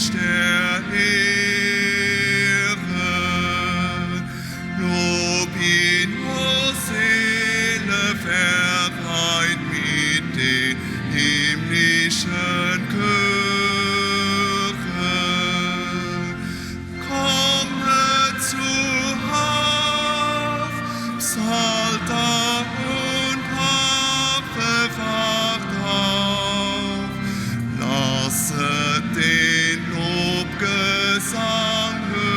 Geescht der Ehre. Lob ihn, o Seele, vereint mit den himmlischen Chören. Komme zu Harf, Psalter und Harfe, wacht auf, lasset den Lobgesang hören.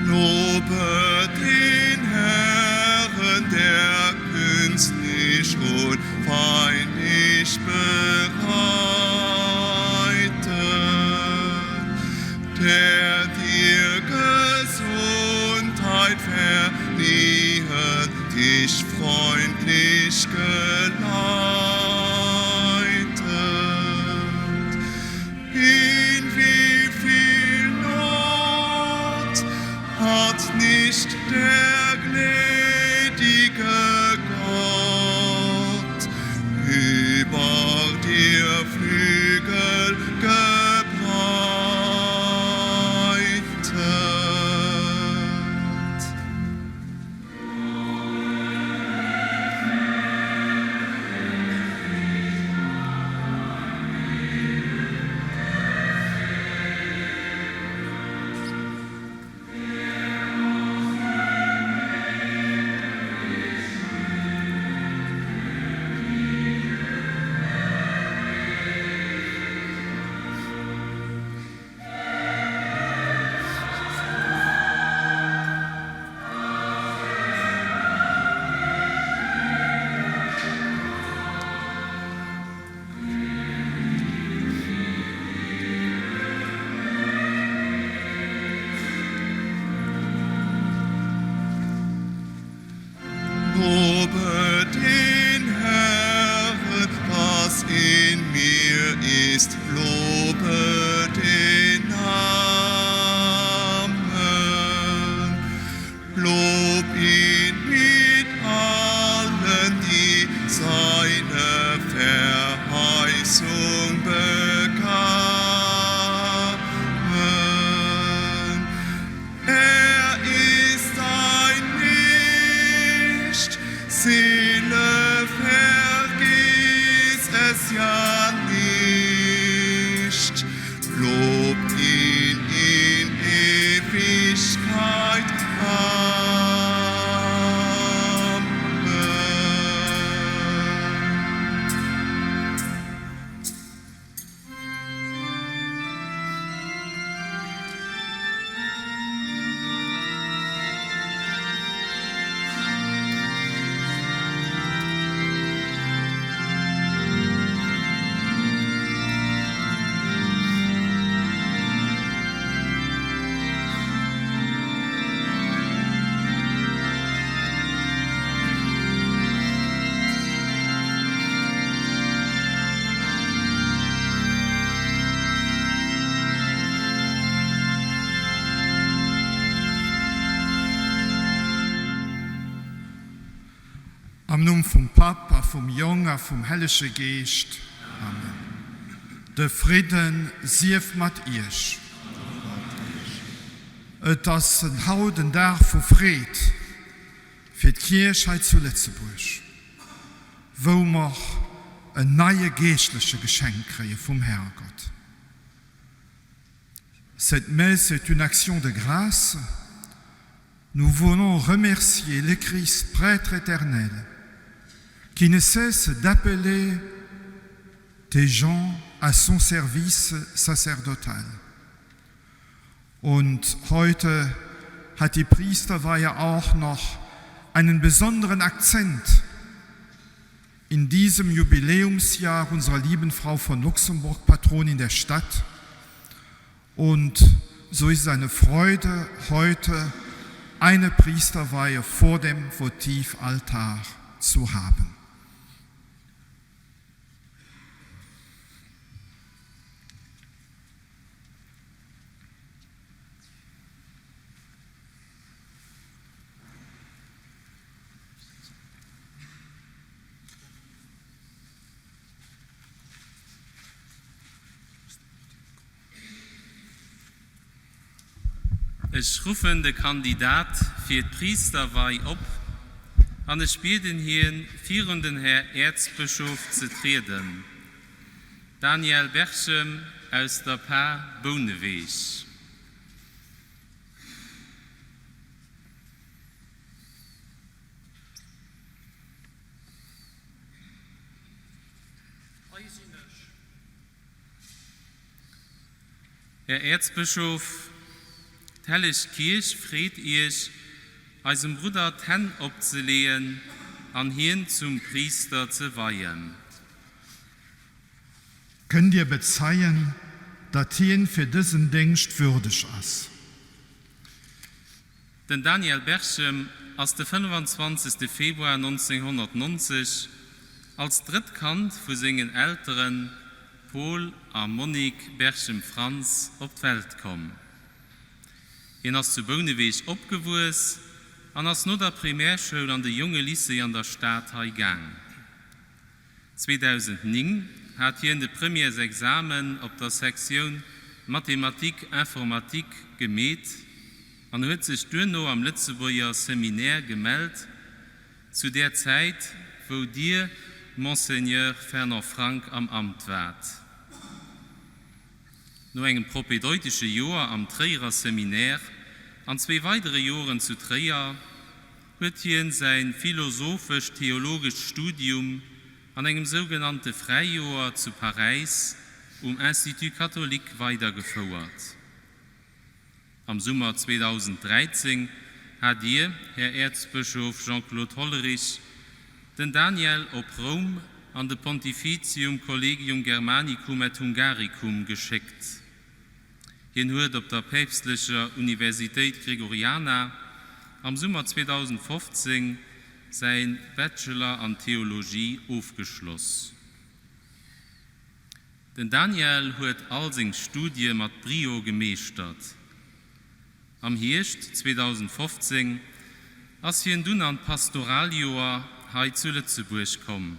Lobe den Herren, der künstlich und feinlich bereitet, der dir Gesundheit verliehen, dich freundlich geleitet. In wie viel Not hat nicht der gnädige Gott über dir Flügel gebreitet. Lobe den Herren, was in mir ist, lobe den Namen. Lob ihn mit allen, die seine Verheißung bekamen. Er ist ein Licht, Seele, vergiss es ja nicht. Lob ihn in Ewigkeit. Amen. Am Numm vum Papp a vum Jong a vum Hellege Geescht. Amen. De Fridden sief mat iech. Et ass en haut en Dag vu Freed fir d'Kierch hei zu Lëtzebuerg, wou mer en neie geeschtleche Geschenk kréie vum Herrgott. Cette messe est une action de grâce. Nous voulons remercier le Christ prêtre éternel qui ne cesse d'appeler. des gens à son service sacerdotal. Und heute hat die Priesterweihe auch noch einen besonderen Akzent in diesem Jubiläumsjahr unserer lieben Frau von Luxemburg, Patronin der Stadt. Und so ist es eine Freude, heute eine Priesterweihe vor dem Votivaltar zu haben. Ech ruffen de Kandidat fir d'Priisterwei op an ech bieden hien, virun den Här Äerzbëschof ze trieden. Daniel Berchem aus der Par Bouneweg. Hei sinn ech. Här Äerzbëschof, d'Helleg Kierch freet Iech, eisem Brudder d'Hänn opzeleeën an hien zum Priister ze weien. Kënnt Dir bezeien, datt hien fir dësen Déngscht würdeg ass? Den Daniel Berchem ass de 25. Februar 1990 als drëtt Kand vu sengen Eltere Paul a Monique Berchem-Frantz op d'Welt komm. Hien ass zu Bouneweg opgewuess an ass no der Primärschoul an de Jongelycée an der Stad hei gaang. 2009 hat hien de Premièresexamen op der Sektioun Mathematique Informatique gemeet an huet sech duerno am Lëtzebuerger Seminaire gemellt, zu där Zäit wou Dir, Monseigneur Fernand Frank, am Amt waart. No engem propädeutesche Joer am Tréierer Seminaire an zwee weidere Joren zu Tréier huet hien säin philosophesch-theologescht Studium an engem sougenannte Fräijoer zu Paräis um Institut catholique weidergefouert. Am Summer 2013 hat Dir, Här Äerzbëschof Jean-Claude Hollerich, den Daniel op Roum an de Pontificium Collegium Germanicum et Hungaricum geschéckt. Hien huet op der Päpstlecher Universitéit Gregoriana am Summer 2015 säi Bachelor an Theologie ofgeschloss. Den Daniel huet all seng Studie mat Brio gemeeschtert. Am Hierscht 2015 ass hien dunn an d'Pastoraljoer hei zu Lëtzebuerg komm.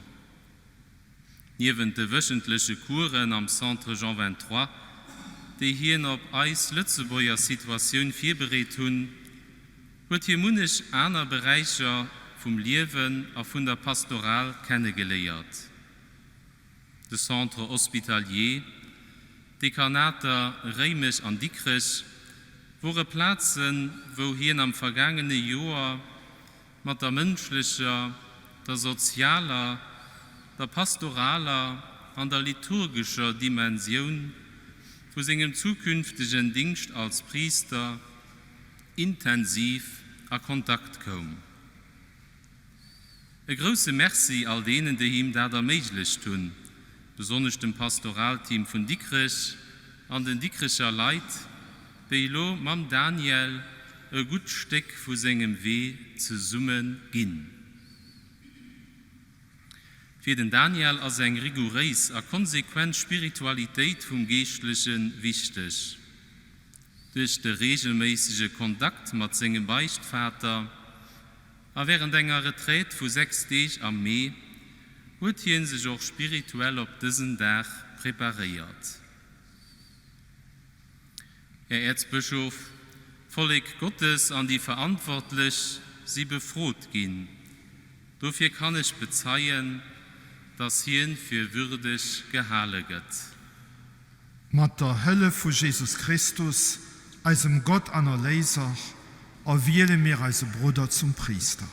Niewent de wëchentleche Coursen am Centre Jean 23, déi hien op eis Lëtzebuerger Situatioun virbereet hunn, huet hie munnech aner Beräicher vum Liewen a vun der Pastoral kennegeléiert. De Centre hospitalier, d'Dekanater Réimech an Dikrech wore Plazen, wou hien am vergaangene Joer mat der mënschlecher, der sozialer, der pastoraler an der liturgescher Dimensioun vu sengem zukünftegen Dingscht als Priister intensiv a Kontakt koum. E grousse Merci all deenen, déi him dat erméiglecht hunn, besonnesch dem Pastoralteam vun Dikrech an den Dikrecher Leit, déi elo mam Daniel e gutt Stéck vu sengem Wee zesumme ginn. Fir den Daniel ass eng rigouréis a konsequent Spiritualitéit vum Geeschtleche wichteg. Duerch de reegelméissege Kontakt mat sengem Beichtvater a wärend enger Retraite vu 6 Deeg am Mee huet hien sech och spirituell op dësen Dag preparéiert. Här Äerzbëschof, d'Vollek Gottes an déi Verantwortlech si befrot ginn. Dofir kann ech bezeien, dass hien fir würdeg gehale gëtt. Mat der Hëllef vu Jesus Christus, eisem Gott an Erléiser, erwiele mir eise Brudder zum Priister.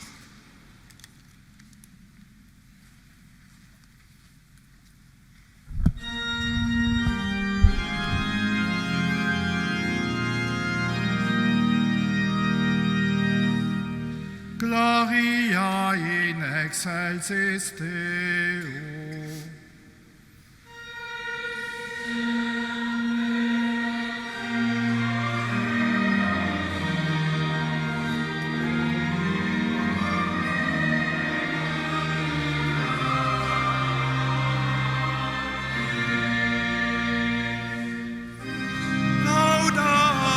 excelsis Deo.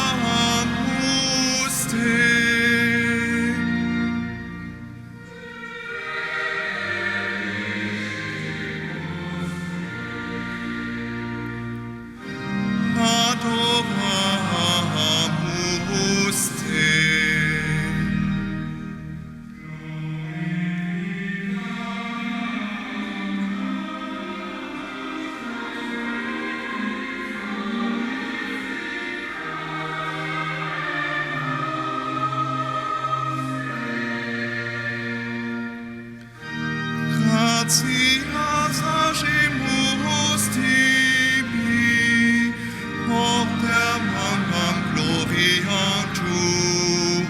Laudamus te. Adoramus te. Gratias agimus tibi, propter magnam gloriam tuam.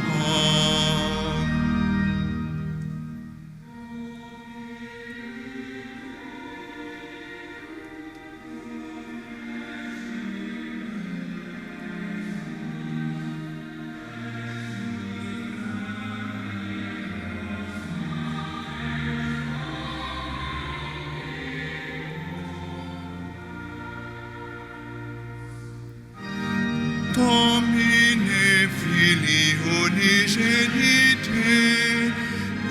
Domine Filii unigenite,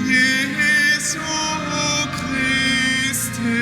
Iesu Christe.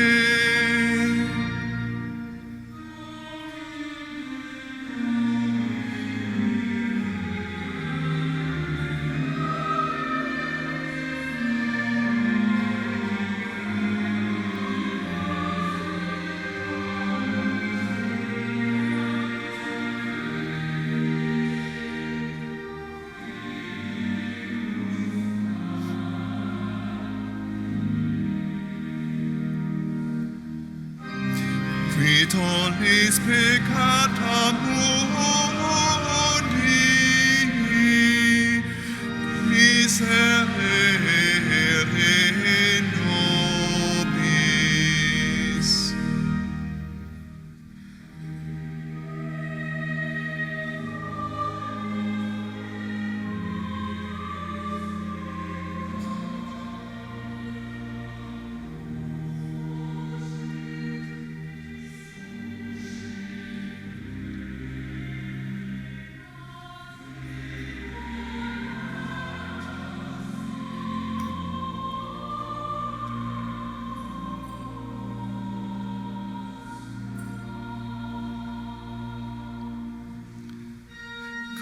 Qui tollis peccata mundi, miserere nobis.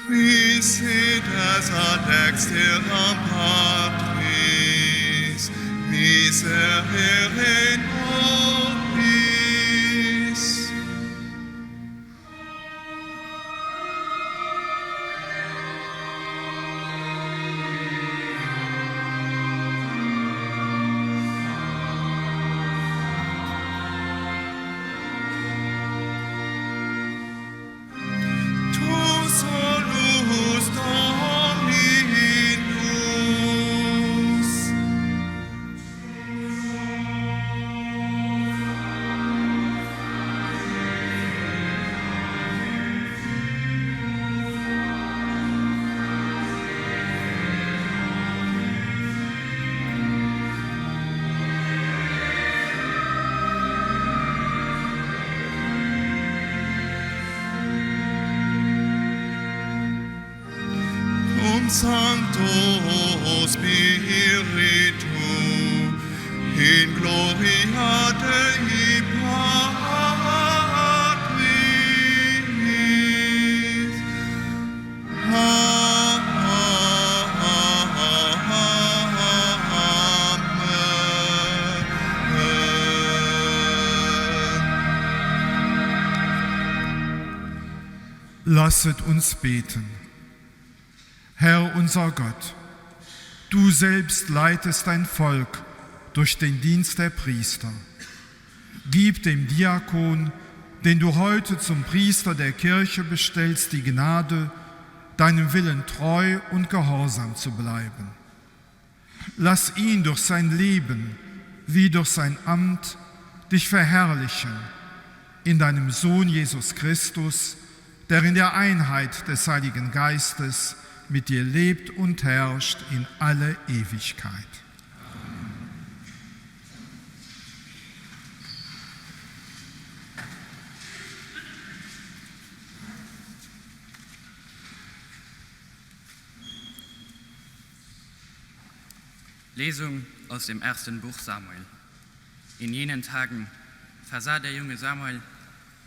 Qui sedes ad dexteram Patris, miserere nobis. Tu solus Dominus. Cum Sancto Spiritu, in gloria Dei Patris. Amen. Lasset uns beten. Herr unser Gott, du selbst leitest dein Volk durch den Dienst der Priester. Gib dem Diakon, den du heute zum Priester der Kirche bestellst, die Gnade, deinem Willen treu und gehorsam zu bleiben. Lass ihn durch sein Leben wie durch sein Amt dich verherrlichen in deinem Sohn Jesus Christus, der in der Einheit des Heiligen Geistes mit dir lebt und herrscht in alle Ewigkeit. Lesung aus dem ersten Buch Samuel. In jenen Tagen versah der junge Samuel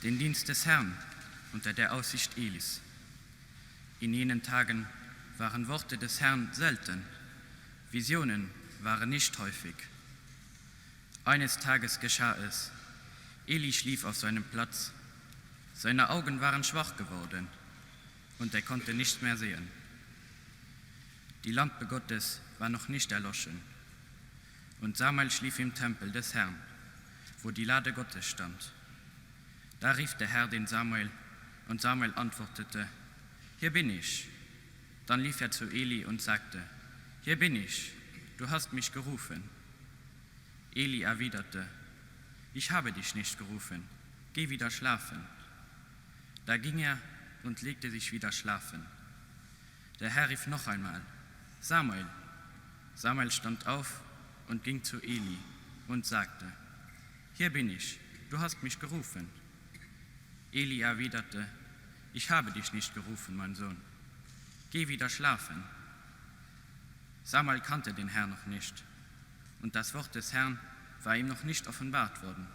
den Dienst des Herrn unter der Aussicht Elis. In jenen Tagen waren Worte des Herrn selten, Visionen waren nicht häufig. Eines Tages geschah es. Eli schlief auf seinem Platz. Seine Augen waren schwach geworden und er konnte nichts mehr sehen. Die Lampe Gottes war noch nicht erloschen. Und Samuel schlief im Tempel des Herrn, wo die Lade Gottes stand. Da rief der Herr den Samuel, und Samuel antwortete: Hier bin ich. Dann lief er zu Eli und sagte: Hier bin ich, du hast mich gerufen. Eli erwiderte: Ich habe dich nicht gerufen, geh wieder schlafen. Da ging er und legte sich wieder schlafen. Der Herr rief noch einmal: Samuel. Samuel stand auf und ging zu Eli und sagte: Hier bin ich, du hast mich gerufen. Eli erwiderte: Ich habe dich nicht gerufen, mein Sohn. Geh wieder schlafen. Samuel kannte den Herrn noch nicht, und das Wort des Herrn war ihm noch nicht offenbart worden.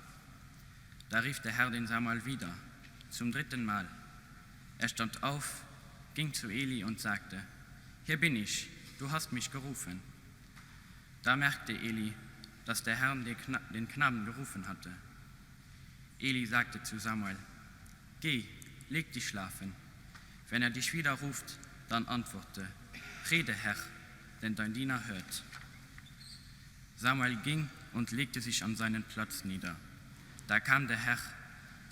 Da rief der Herr den Samuel wieder, zum dritten Mal. Er stand auf, ging zu Eli und sagte: Hier bin ich, du hast mich gerufen. Da merkte Eli, dass der Herr den Knaben gerufen hatte. Eli sagte zu Samuel: Geh, leg dich schlafen. Wenn er dich wieder ruft, dann antworte: Rede, Herr, denn dein Diener hört. Samuel ging und legte sich an seinen Platz nieder. Da kam der Herr,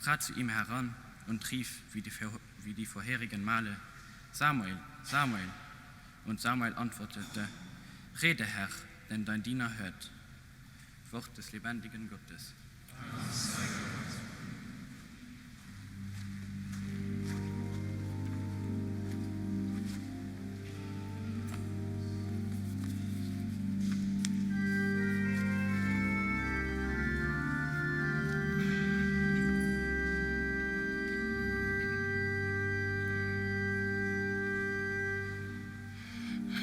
trat zu ihm heran und rief wie die, wie die vorherigen Male: Samuel, Samuel. Und Samuel antwortete: Rede, Herr, denn dein Diener hört. Wort des lebendigen Gottes. Dank sei Gott.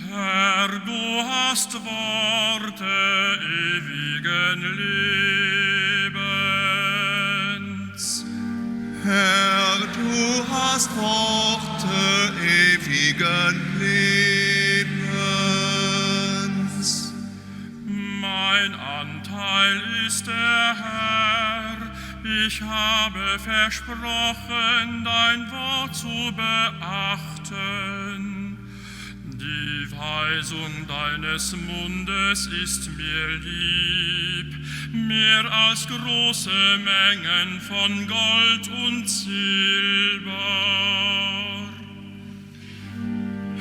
Herr, du hast Worte ewigen Lebens. Herr, du hast Worte ewigen Lebens. Mein Anteil ist der Herr, ich habe versprochen, dein Wort zu beachten. Die Weisung deines Mundes ist mir lieb, mehr als große Mengen von Gold und Silber.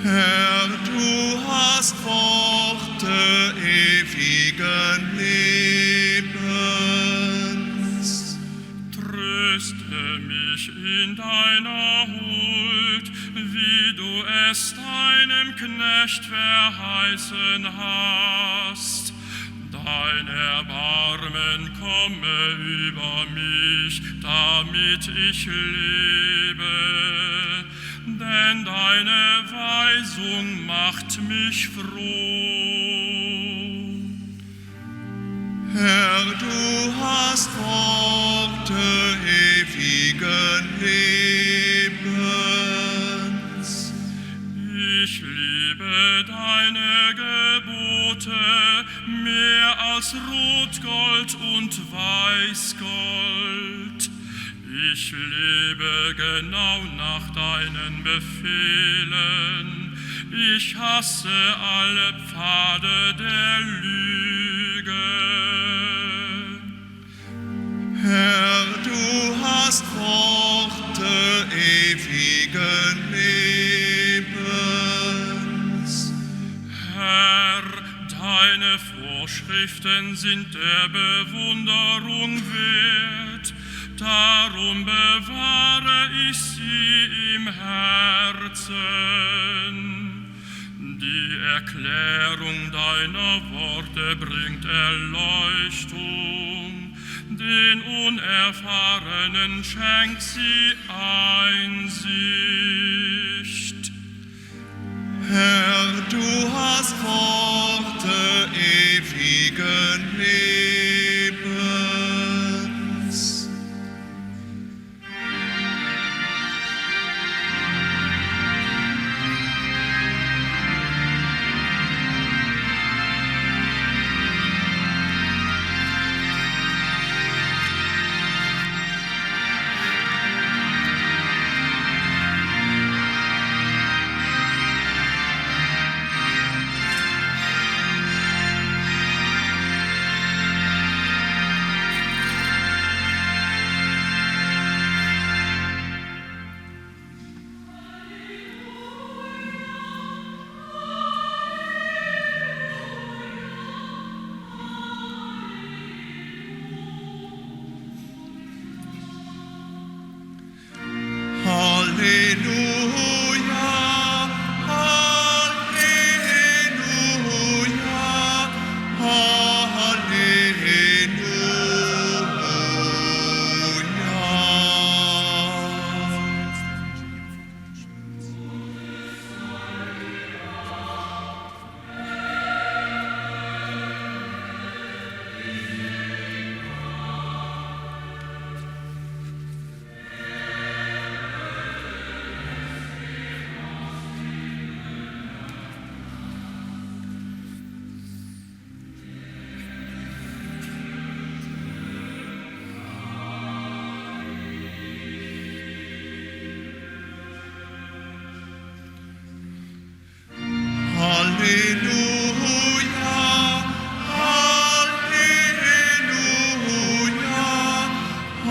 Herr, du hast Worte ewigen Lebens. Tröste mich in deiner Huld, wie du es deinem Knecht verheißen hast. Dein Erbarmen komme über mich, damit ich lebe. Denn deine Weisung macht mich froh. Herr, du hast Worte ewigen Lebens. Ich liebe deine Gebote mehr als Rotgold und Weißgold. Ich lebe genau nach deinen Befehlen. Ich hasse alle Pfade der Lüge. Herr, du hast Worte ewigen Lebens. Herr, deine. Vorschriften sind der Bewunderung wert, darum bewahre ich sie im Herzen. Die Erklärung deiner Worte bringt Erleuchtung, den Unerfahrenen schenkt sie Einsicht. Herr, du hast Worte ewigen Lebens. Halleluja, Halleluja, Halleluja. Halleluja, Halleluja,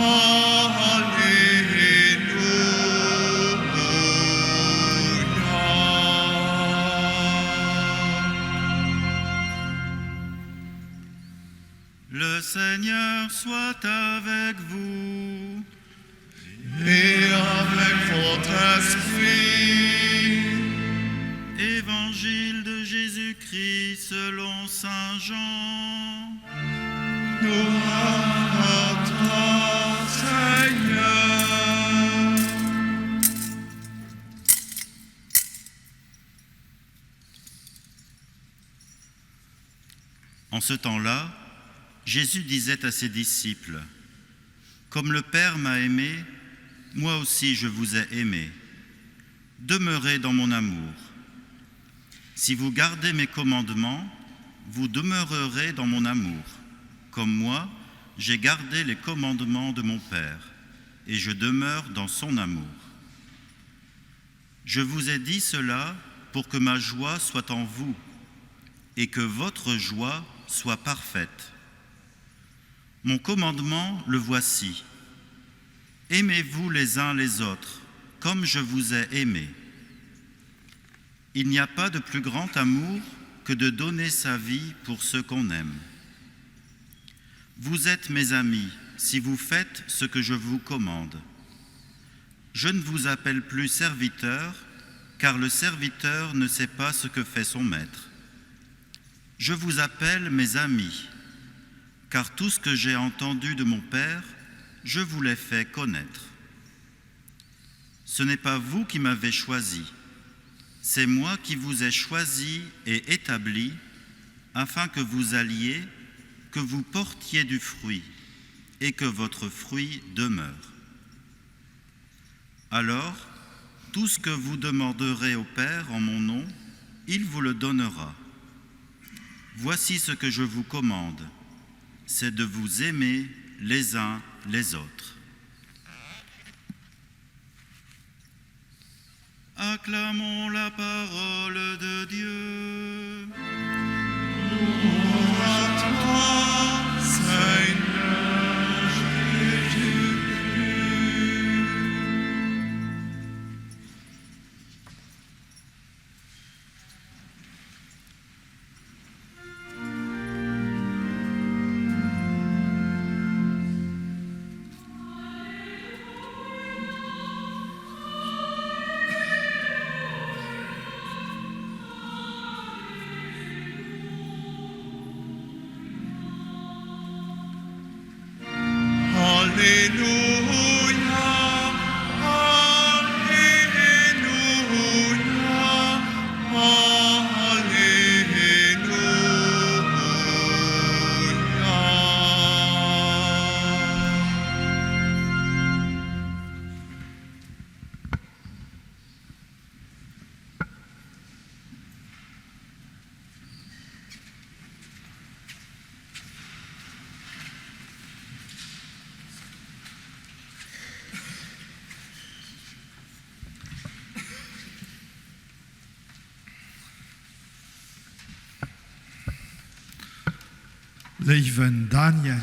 Halleluja. Le Seigneur soit avec vous. Et avec votre esprit. Évangile de Jésus-Christ selon Saint Jean. Gloire à toi, Seigneur. En ce temps-là, Jésus disait à ses disciples, Comme le Père m'a aimé, moi aussi je vous ai aimé. Demeurez dans mon amour. Si vous gardez mes commandements, vous demeurerez dans mon amour, comme moi, j'ai gardé les commandements de mon Père, et je demeure dans son amour. Je vous ai dit cela pour que ma joie soit en vous et que votre joie soit parfaite. Mon commandement, le voici. Aimez-vous les uns les autres, comme je vous ai aimé. Il n'y a pas de plus grand amour que de donner sa vie pour ceux qu'on aime. Vous êtes mes amis si vous faites ce que je vous commande. Je ne vous appelle plus serviteur, car le serviteur ne sait pas ce que fait son maître. Je vous appelle mes amis, car tout ce que j'ai entendu de mon Père, je vous l'ai fait connaître. Ce n'est pas vous qui m'avez choisi, c'est moi qui vous ai choisi et établi, afin que vous alliez, que vous portiez du fruit, et que votre fruit demeure. Alors, tout ce que vous demanderez au Père en mon nom, il vous le donnera. Voici ce que je vous commande, c'est de vous aimer les uns les autres. Acclamons la parole de Dieu. Gloire à toi, Seigneur Jésus-Christ. Alleluia, Alleluia, Alleluia. Léiwen Daniel,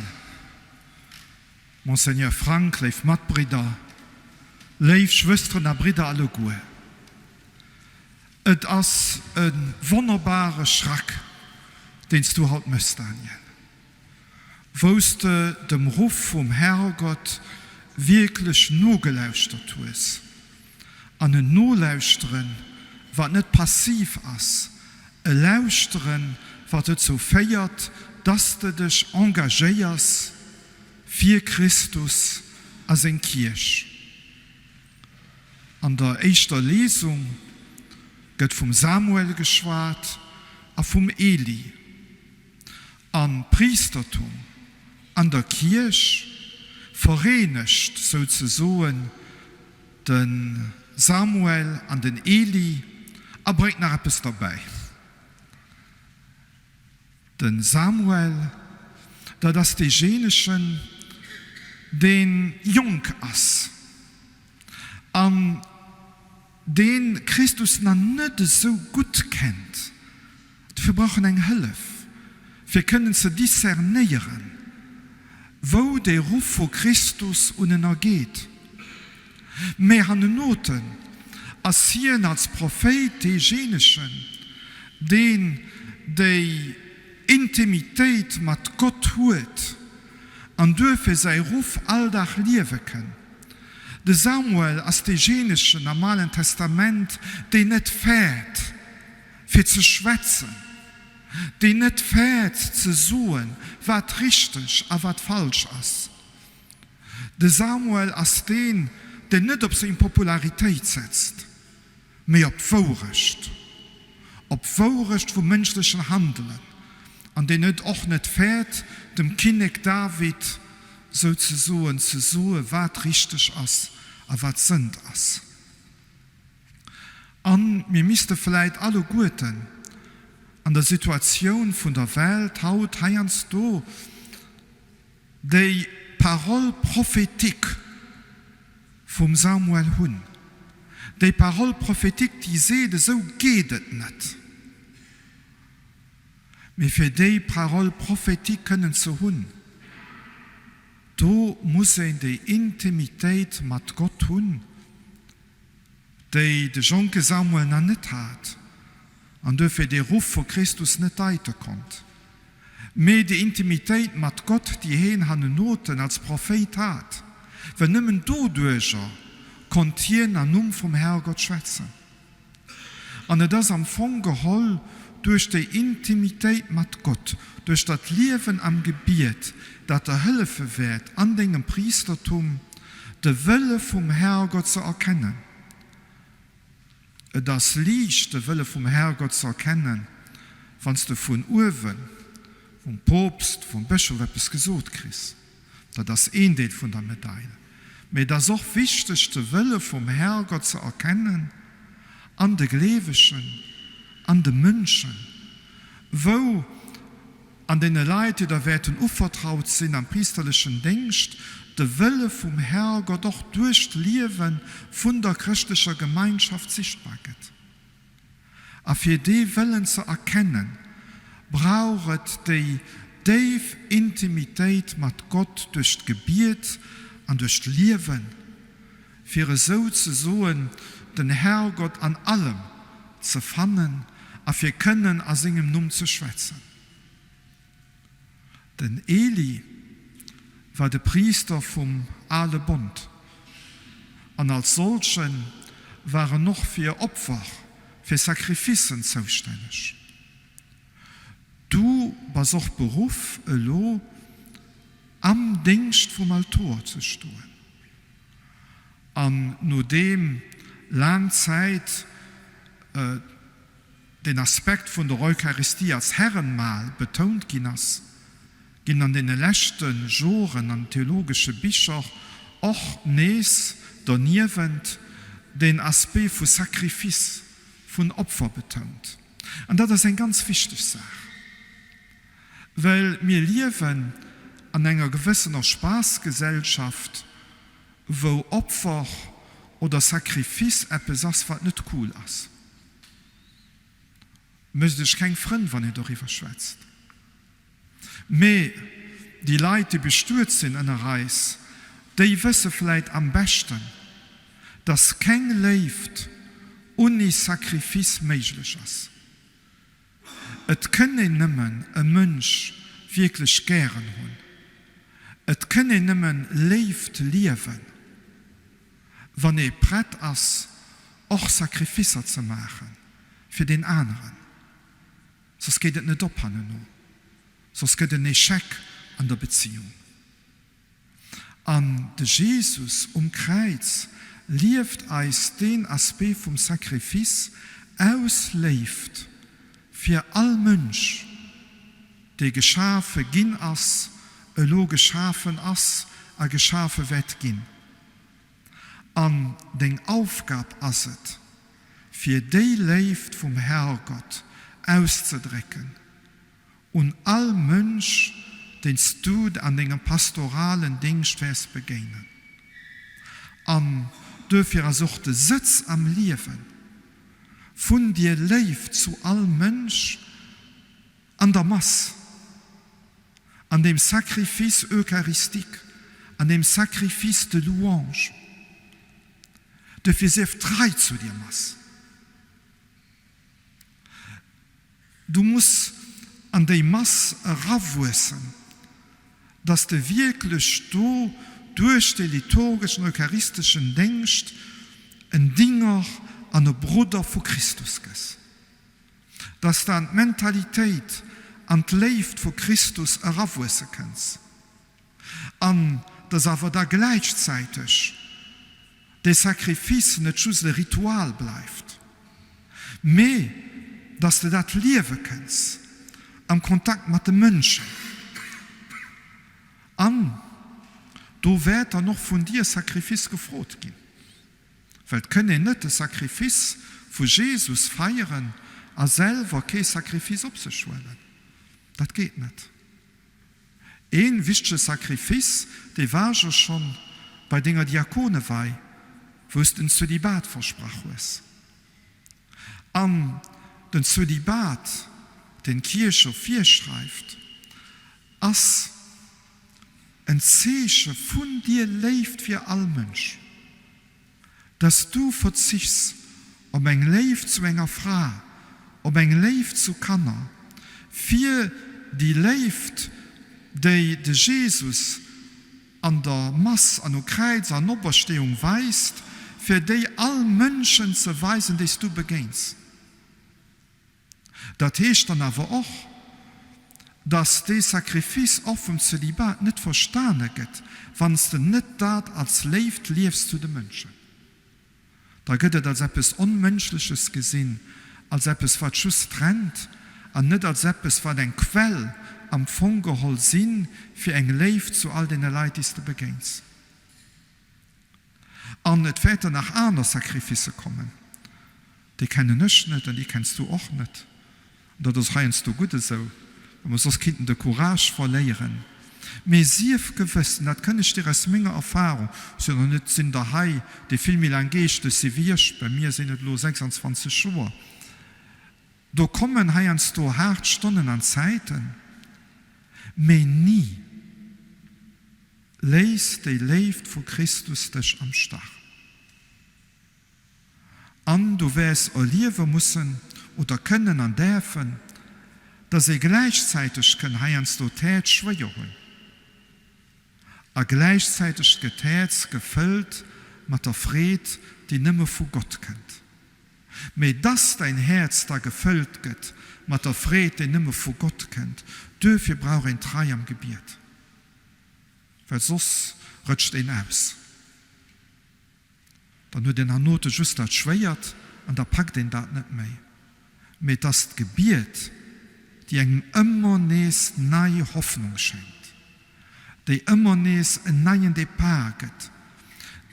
Monseigneur Frank, léif Matbridder, léif Schwësteren a Bridder alleguer. Et ass e wonnerbare Schrack, deen s du haut méchs, Daniel, wou s de dem Ruff vum Herrgott wierklech nogelauschtert hues, an en Nolauschteren, wat net passiv ass, e Lauschteren, wat dozou féiert, dass de dech engagéiers fir Christus a seng Kierch. An der éischter Lesung gëtt vum Samuel geschwat a vum Eli. An d'Priistertum an der Kierch vereenegt souzesoen de Samuel an den Eli a bréngt nach eppes derbäi. De Samuel, dat ass deejéinegen, dee jonk ass an dee Christus nach net esou gutt kennt. Dofir brauch en eng Hëllef, fir kënnen ze discernéieren, wou dee Ruff vu Christus un en ergeet. Mä hannenoten ass hien als Prophéit deejéinegen, deen déi Intimitéit mat Gott huet an duerfir säi Ruff all Dag liewe kënn. De Samuel ass deejéinegen am Alen Testament, deen net fäert, fir ze schwätzen, deen net fäert ze soen, wat richteg a wat falsch ass. De Samuel ass deen, deen net op seng Popularitéit setzt, mee op d'Wourecht, op d'Wourecht vum mënschlechen Handelen, an deen et och net fäert, dem Kinnek David souzesoen ze soe wat richteg ass a wat Sënd ass. A mir misste vläit alleguerten an der Situatioun vun der Welt haut heiansdo déi Parole prophétique vum Samuel hunn, déi Parole prophétique, déi seet, esou geet et net. Mee fir déi Parole prophétique kënnen ze hunn, do muss een déi Intimitéit mat Gott hunn, déi de jonke Samuel nach net hat an duerfir dee Ruff vu Christus net deite konnt. Mee déi Intimitéit mat Gott, déi heen hannenoten als Prophéit hat, well nëmmen doduerjer konnt hien am Numm vum Herrgott schwätzen. An et ass am Fong geholl duerch déi Intimitéit mat Gott, duerch dat Liewen am Gebiet, dat der hëllefe wäert an dengem Priistertum, de Wëlle vum Herrgott ze erkennen. Et ass liicht, de Wëlle vum Herrgott ze erkennen, wann s de vun uewen, vum Poopst, vum Bëschof eppes gesot kriss. Dat ass een Deel vun der Medail. Mee et ass och wichteg, de Wëlle vum Herrgott ze erkennen an de Gleewegen, an de Mënschen, wou an deene Leit, déi der wäerten uvertraut sinn am priesterlechen Déngscht, de Wëlle vum Herrgott och duerch d'Liewe vun der chrëschtlecher Gemeinschaft sichtbar gëtt. A fir dee Wëllen ze erkennen, brauch et déi déif Intimitéit mat Gott duerch d'Gebiet an duerch d'Liewen, fir esou ze soen den Herrgott an allem ze fannen a fir kënnen a sengem Numm ze schwätzen. Den Eli war de Priister vum ale Bond, an als solche war en och fir Opfer, fir Sacrificen zoustänneg. Du bass och beruff, elo. am Déngscht vum Altor ze stoen. An nodeem laang Zäit den Aspekt vun der Eucharistie als Herrenmahl betount ginn ass, ginn an deene leschte Joren an theologesche Bicher och nees doniewent den Aspect vu Sacrifice, vun Opfer betount. An dat ass eng ganz wichteg Saach, well mir liewen an enger gewëssener Spaassgesellschaft, wou Opfer oder Sacrifice eppes ass, wat net cool ass. Mécht ech keng Frënn, wann een doriwwer schwätzt. Mee déi Leit, déi bestuet sinn ënner eis, déi wësse vläit am beschten, dass keng Léift unni Sacrifice méiglech ass. Et kënn een nëmmen e Mënsch wierklech gären hunn, et kënn een nëmmen Léift liewen, wann ee prett ass, och Sacrificer ze maache fir deen aneren. Soss geet et net op hanneno. Soss gëtt en Echec an der Beziung. An de Jesus um Kräiz lieft eis deen Aspect vum Sacrifice aus Léift fir all Mënsch, dee geschafe ginn ass, elo geschafen ass a geschafe wäert ginn. An deng Aufgab ass et, fir déi Léift vum Herrgott auszedrécken un all Mënsch, deen s du an dengem pastoralen Dingscht wäers begéinen. An duerfir ass och de Sëtz am Liewe vun dier Léift zu all Mënsch an der Mass, an dem Sacrifice eucharistique, an dem Sacrifice de louange. Duerfir sief trei zu dier Mass. Du muss an déi Mass erawuessen, dass de wierklech do duerch dee liturgeschen eucharisteschen Déngscht en Dinger an e Brudder vu Christus gëss, dass de an d'Mentalitéit, an d'Léift vu Christus erawuesse kënns an dass awer da gläichzäiteg dee Sacrifice net just e Ritual bleift, mee dass de dat liewe kënns am Kontakt mat de Mënschen. An do wäert dann och vun dir Sacrifice gefrot ginn, well et kënn een net de Sacrifice vu Jesus feieren a selwer kee Sacrifice op sech huelen. Dat geet net. Een wichtege Sacrifice, dee war jo schonn bei denger Diakonewei, wou s den Zölibat versprach hues. An den Zölibat, deen d'Kierch jo virschreift, ass en Zeeche vun dier Léift fir all Mënsch. Dass du verzichs op eng Léift zu enger Fra, op eng Léift zu Kanner, fir déi Léift, déi de Jesus an der Mass an um Kräiz an Opersteeung weist, fir déi all Mënschen ze weisen, déi s du begéins. Dat heescht dann awer och, dass dee Sacrifice och vum Zölibat net verstane gëtt, wann s de net dat als Léift liefs zu de Mënschen. Da gëtt et als eppes Onmënschleches gesinn, als eppes wat just trennt an net als eppes wat eng Quell am Fong geholl si fir eng Léift zu all deene Leit, déi s de begéins. An et wäerten nach aner Sacrificë kommen, déi kennen ech net an déi kenns du och net. An dat ass heiansdo gutt esou, well mer soss kinnten de Courage verléieren. Mee sief gewëss, an dat kënn ech dir aus menger Erfahrung, ech sinn och net, sinn der hei, déi vill méi laang geeschtlech si wéi ech, bei mir sinn et elo 26 Joer, do kommen heiansdo haart Stonnen an Zäiten, mee ni, Léiss déi Léift vu Christus dech am Stach. An du wäers erliewe mussen oder kënnen an däerfen, dass ee gläichzäiteg kënn heiansdo d'Häerz schwéier hunn a gläichzäiteg gëtt d'Häerz gefëllt mat der Freed, déi nëmme vu Gott kënnt. Mee dass däin Häerz da gefëllt gëtt mat der Freed, déi nëmme vu Gott kënnt, duerfir brauch een Trei am Gebiet. Well soss rëtscht een aus. Dann huet een hernote just dat Schwéiert an da packt een dat net méi. Mee et ass d'Gebiet, déi engem ëmmer nees nei Hoffnung schenkt, déi ëmmer nees en neien Depart gëtt,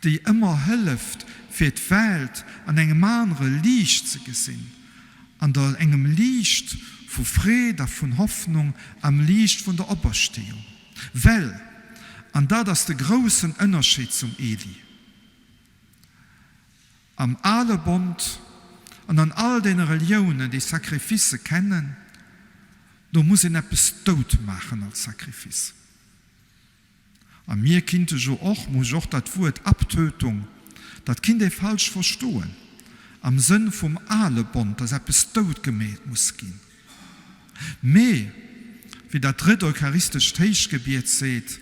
déi ëmmer hëlleft, fir d'Welt an engem anere Liicht ze gesinn, an der engem Liicht vu Freed a vun Hoffnung, am Liicht vun der Opersteeung. Well, an dat ass de groussen Ënnerscheed zum Eli, am ale Bond an an all deene Reliounen, déi Sacrificë kennen, do muss een eppes dout maachen als Sacrifice. A mir kinnte jo och, muss ech och dat Wuert Abtötung, dat kinnt ee falsch verstoen, am Sënn vum ale Bond, dass eppes dout gemeet muss ginn. Mee, wéi dat drëtt eucharistescht Héichgebiet seet,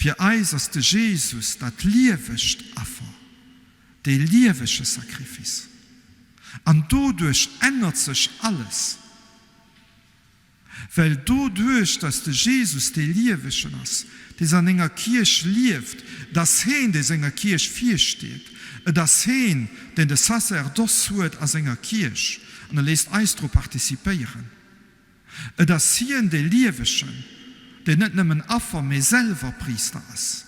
Fir eis ass de Jesus dat liewegt Affer, dee liewege Sacrifice. An doduerch ännert sech alles. Well doduerch, dass de Jesus dee Liewegen ass, dee an enger Kierch lieft, et ass heen, dee senger Kierch virsteet, et ass heen, deen de Sacerdoce huet a senger Kierch, an e léisst eis dru participéieren. Et ass hien, dee Liewegen, deen net nëmmen Affer, mee selwer Priister ass.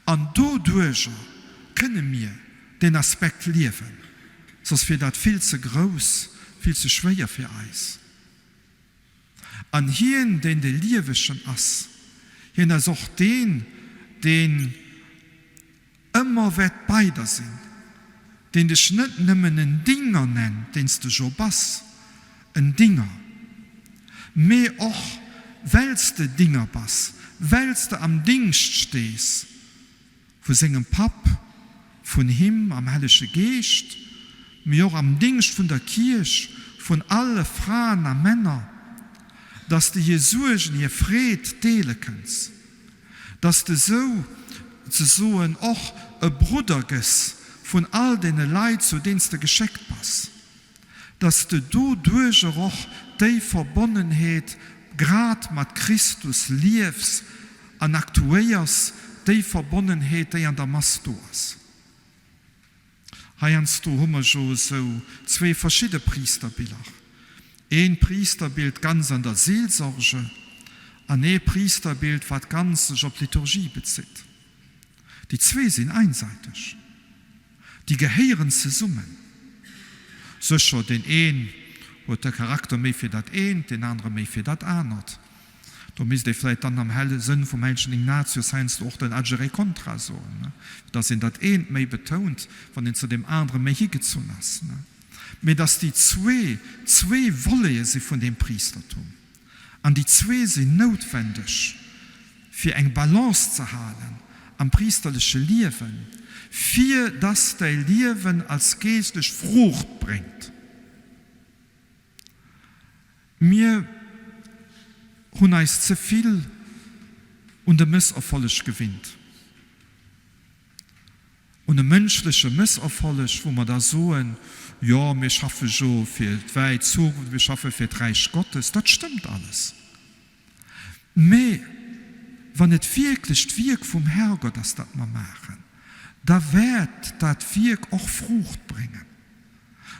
An doduerjer kënne mir deen Aspekt liewen, soss wier dat vill ze grouss, vill ze schwéier fir eis. An hien, deen de Liewegen ass, hien ass och deen, deen ëmmer wäert bei der sinn, deen dech net nëmmen en Dinger nennt, deen s de jo bass, en Dinger, mee och well s de Dinger bass, well s de am Dingscht stees vu sengem Papp, vun him am Hellege Geescht, mee och am Dingscht vun der Kierch, vun alle Fraen a Männer, dass de hir Suergen, hir Freed deele kënns, dass de sou ze soen och e Brudder gëss vun all deene Leit, zu deenen s de geschéckt bass, dass de doduerjer och déi Verbonnenheet grad mat Christus liefs an aktuéiers, déi Verbonnenheet, déi an der Mass do ass. Heiansdo hu mer jo esou zwee verschidde Priisterbiller, een Priisterbild ganz an der Seelsorge an ee Priisterbild, wat ganz sech op d'Liturgie bezitt. Déi zwee sinn einseiteg. Déi gehéieren zesummen. Sécher, deen een huet de Charakter méi fir dat eent, deen anere méi fir dat anert. Do misst ee vläit dann am helle Sënn vum hellegen Ignatius heiansdo och den agere contra soen, dass een dat eent méi betount, wann een zu deem anere méi higezunn ass. Mee dass déi zwee zwee Volete si vun deem Priistertum. An déi zwee sinn noutwendeg, fir eng Balance ze halen am priesterleche Liewen, fir dass däi Liewen als Geeschtlech Fruucht bréngt. Mir hunn eis ze vill un de Mësserfolleg gewinnt. Un e mënschleche Mësserfolleg, wou mer da soen, jo, mir schaffe jo fir d'wäit Zukunft, mir schaffe fir d'Räich Gottes. Dat stëmmt alles. Mä wann et wierklech d'Wierk vum Herrgott ass, dat mer maachen, da wäert dat Wierk och Fruucht bréngen.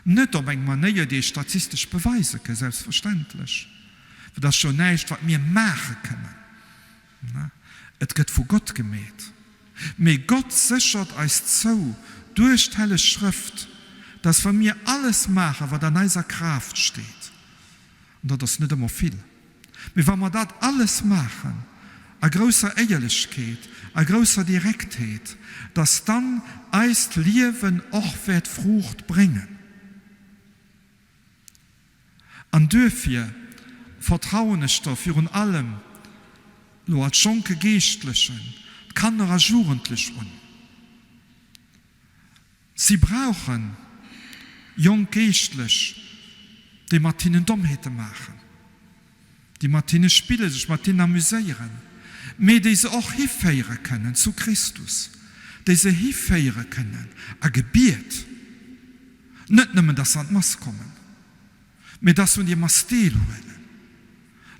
Net op eng Manéier, déi ee statistesch beweise ke, selbstverständlech, well dat ass jo näischt, wat mir maache kënnen. Et gëtt vu Gott gemeet. Mee Gott séchert eis zou duerch d'Helleg Schrëft, dass wa mir alles maachen, wat an eiser Kraaft steet, an dat ass net ëmmer vill, mee wa mer dat alles maachen a grousser Éierlechkeet, a grousser Direktheet, dass dann eist Liewen och wäert Fruucht bréngen. An duerfir vertrauen ech der virun allem lo als jonke Geeschtlechen d'Kanner a Jugendlech un. Si brauche jonk Geeschtlech, déi mat hinnen Dommheete maachen, déi mat hinne spillen, sech mat hinnen amuséieren, mee déi se och hiféiere kënnen zu Christus, déi se hiféiere kënnen a Gebiet. Net nëmmen, dass se an d'Mass kommen, mee dass se un déi Mass deelhuelen,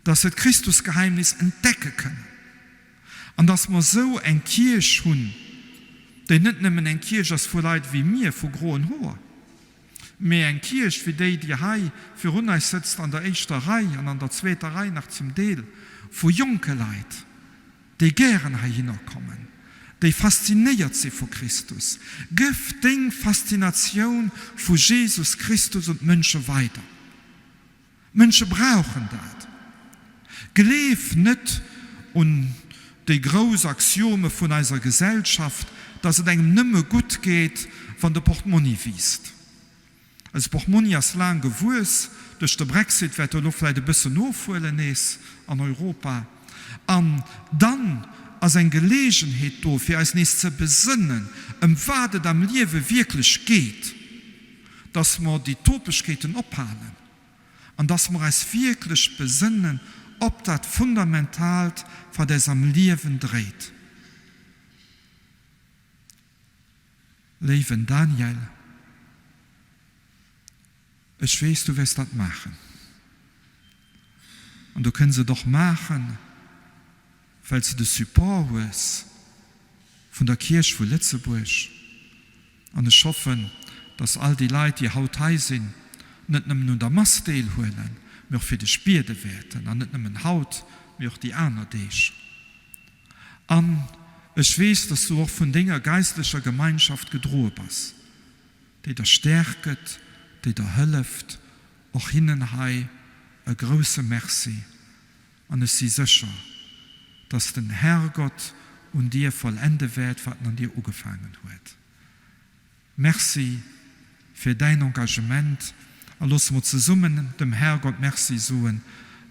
dass se d'Christusgeheimnis entdecke kënnen. An dass mer esou eng Kierch hunn, déi net nëmmen eng Kierch ass vu Leit wéi mir, vu groen Hoer, mee eng Kierch wéi déi, déi hei virun eis sëtzt an der éischter Rei an an der zweeter Rei nach zum Deel, vu jonke Leit, déi gären heihinner kommen, déi faszinéiert si vu Christus. Gëff deng Faszinatioun vu Jesus Christus un d'Mënsche weider. D'Mënsche brauchen dat. Gleef net un déi grouss Axiome vun eiser Gesellschaft, dass et engem nëmme gutt geet, wann de Portmonni wiisst. Eise Portmonni ass laang gewuess, duerch de Brexit wäert e elo vläicht e bëssen ofhuelen nees an Europa. An dann ass eng Geleegenheet do, fir eis nees ze besënnen, ëm wat et am Liewe wierklech geet, dass mer déi Topegkeeten ophalen an dass mer eis wierklech besënnen op dat Fundamentaalt, wat eis am Liewen dréit. Léiwen Daniel, ech weess, du wäers dat maachen. An du kënns et och maachen, well s de de Support hues vun der Kierch vu Lëtzebuerg. An ech hoffen, dass all déi Leit, déi haut hei sinn, net nëmmen un der Mass deelhuelen, mee och fir dech biede wäerten, an net nëmmen haut, mee och déi aner Deeg. An ech weess, dass du och vun denger geistlecher Gemeinschaft gedroe bass, déi der Stäerk gëtt, déi der hëlleft. Och hinnen hei e grousse Merci. An ech si sécher, dass den Herrgott un dir vollende wäert, wat en an dir ugefaangen huet. Merci fir däin Engagement a loosse mer zesummen dem Herrgott Merci soen,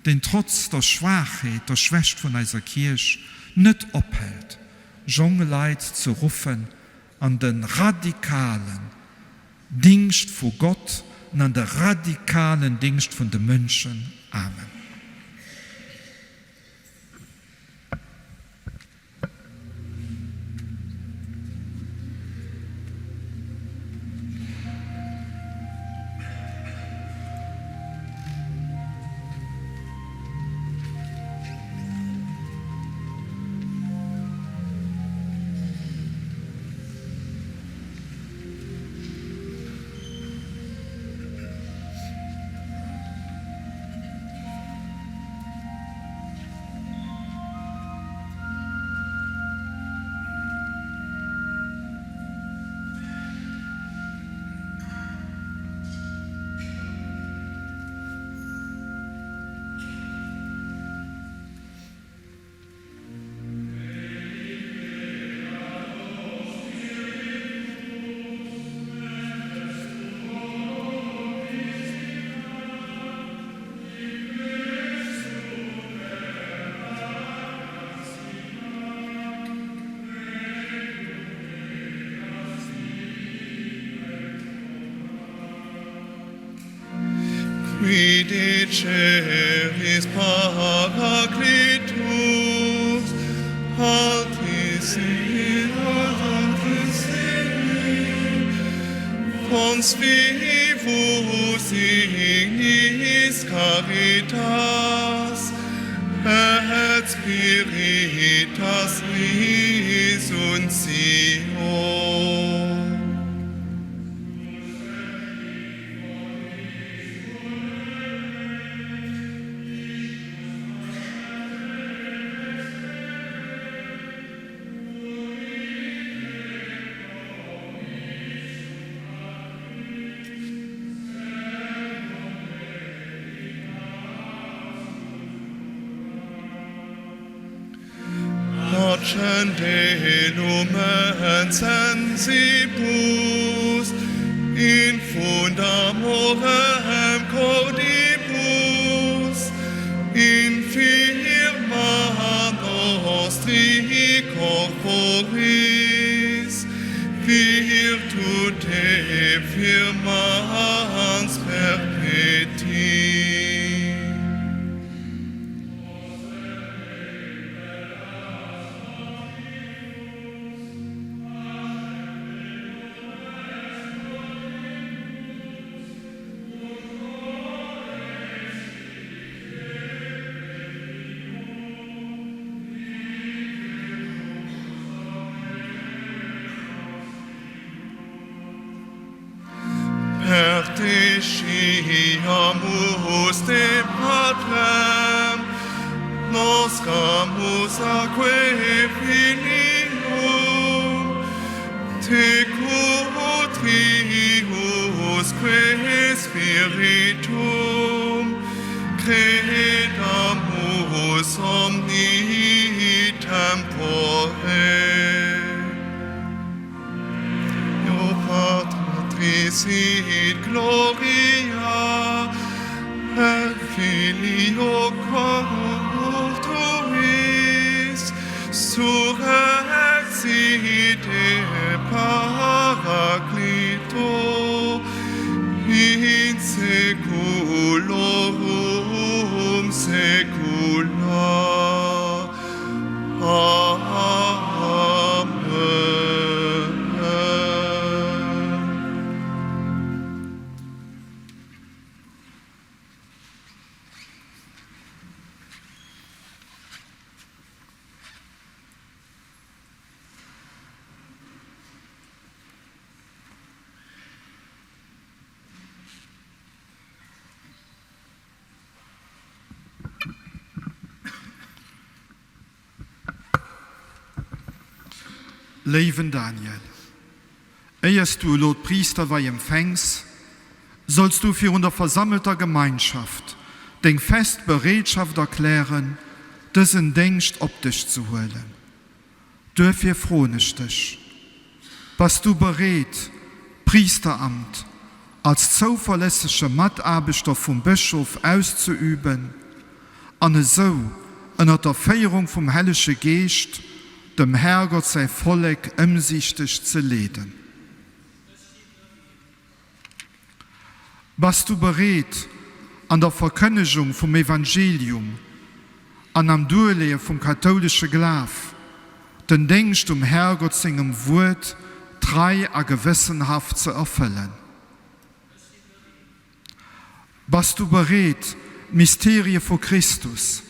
deen trotz der Schwaachheet, der Schwächt vun eiser Kierch net ophält, jong Leit ze ruffen an de radikalen Dingscht vu Gott an an de radikalen Dingscht vun de Mënschen. Amen. Qui diceris Paraclitus, altissimi fons vivus ignis caritas, et spiritas risuncio. Accende lumen sensibus, infunda amorem cordibus, infirma nostri corporis, virtute firmans perpeti. Aque Filium, Tecum triusque Spiritum, credamus omni tempore. Io Patris et Gloria et Filio quartuis surrexit e Paraclito in saeculorum saecula. Amen. Léiwen Daniel, éier s du elo d'Priisterwei empfänks, solls du virun der versammelter Gemeinschaft deng fest Bereetschaft erklären, dësen Déngscht op dech ze huelen. Duerfir froen ech dech, Bass du bereet, d'Priisteramt als zouverlässege Mataarbechter vum Bëschof auszeüben an esou ënner der Féierung vum Hellege Geescht dem Herrgott säi Vollek ëmsiichteg ze leeden? Bass du bereet, an der Verkënnegung vum Evangelium an am Duerleeë vum kathoulesche Glaf den Déngscht um Herrgott sengem Wuert trei a gewëssenhaft ze erfëllen? Bass du bereet, d'Mysterië vu Christus,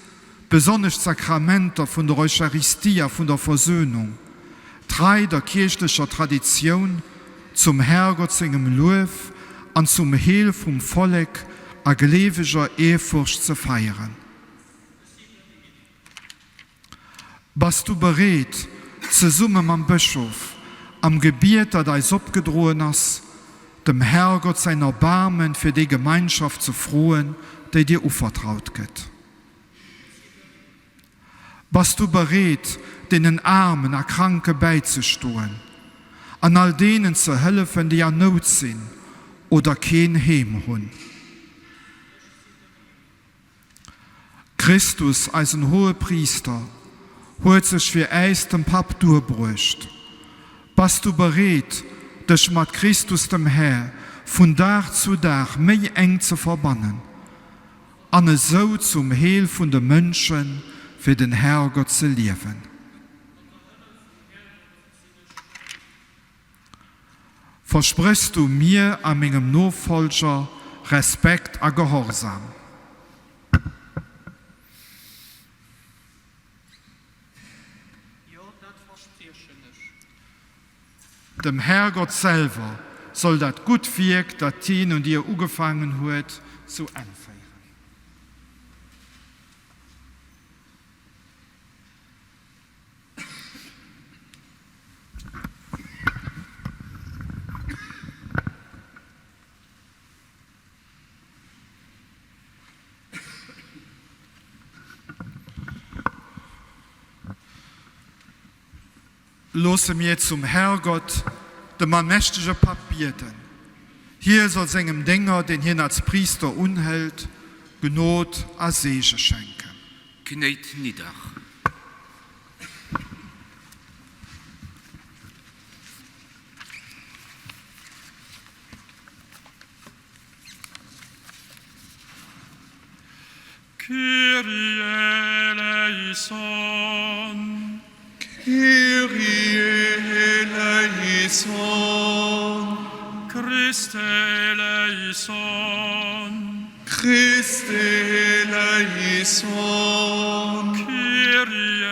besonnesch d'Sakramenter vun der Eucharistie a vun der Versöhnung, trei der kierchlecher Traditioun, zum Herrgott sengem Luef an zum Heel vum Vollek a gleeweger Ehrfurcht ze feieren? Bass du bereet, zesumme mam Bëschof, am Gebiet, dat eis opgedroen ass, dem Herrgott säin Erbaarmen fir déi Gemeinschaft ze froen, déi dir uvertraut gëtt? Bass du bereet, deenen Aarmen a Kranke bäizestoen an all deenen ze hëllefen, déi an Nout sinn oder keen Heem hunn? Christus, eisen Hohepriister, huet sech fir äis dem Papp duerbruecht. Bass du bereet, dech mat Christus dem Här vun Dag zu Dag méi enk ze verbannen an esou zum Heel vun de Mënsche fir den Herrgott ze liewen? Verspréchs du mir a mengem Nofollger Respekt a Gehorsam? Jo, dat verspriechen ech. Dem Herrgott selwer soll dat gutt Wierk, dat hien un dir ugefaangen huet, zu Enn féieren. Loosse mir zum Herrgott, dem allmächtege Papp, bieden. Hie soll sengem Dénger, deen hien als Priister unhëlt, Gnod a Seege schenken. Knéit nidder. Kyrie eleison. Kyrie eleison. Christe eleison. Christe eleison. Kyrie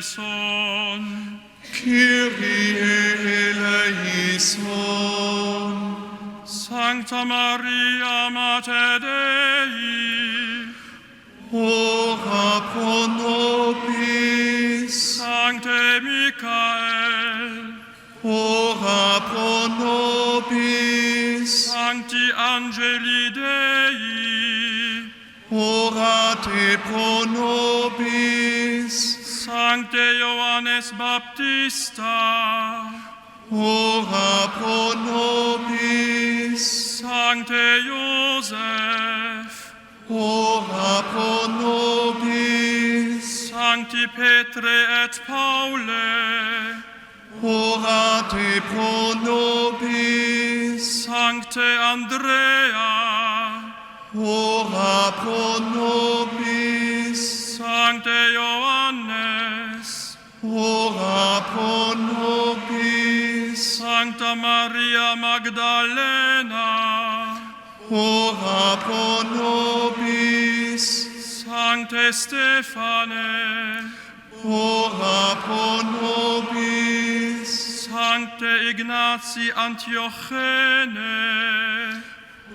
eleison. Kyrie eleison. Sancta Maria Mater Dei. Ora pro nobis. Sancte Michael. Ora pro nobis. Sancti Angeli Dei. Orate pro nobis. Sancte Ioannes Baptista. Ora pro nobis. Sancte Ioseph. Ora pro nobis. Sancti Petre et Paule. Orate pro nobis. Sancte Andrea. Ora pro nobis. Sancte Ioannes. Ora pro nobis. Sancta Maria Magdalena. Ora pro nobis. Sancte Stephane. Ora pro nobis. Sancte Ignatii Antiochene.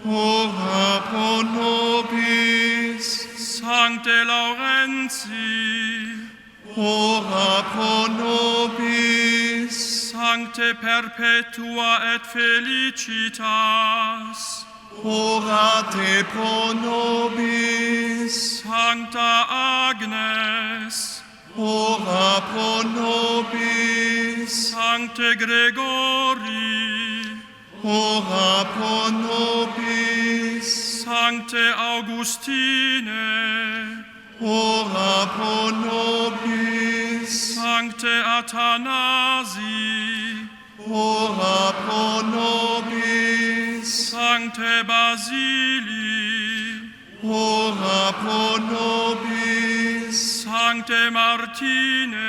Ora pro nobis. Sancte Laurentii. Ora pro nobis. Sancte perpetua et felicitas. Orate pro nobis. Sancta Agnes. Ora pro nobis. Sancte Gregori. Ora pro nobis. Sancte Augustine. Ora pro nobis. Sancte Athanasi. Ora pro nobis. Sancte Basili. Ora pro nobis. Sancte Martine.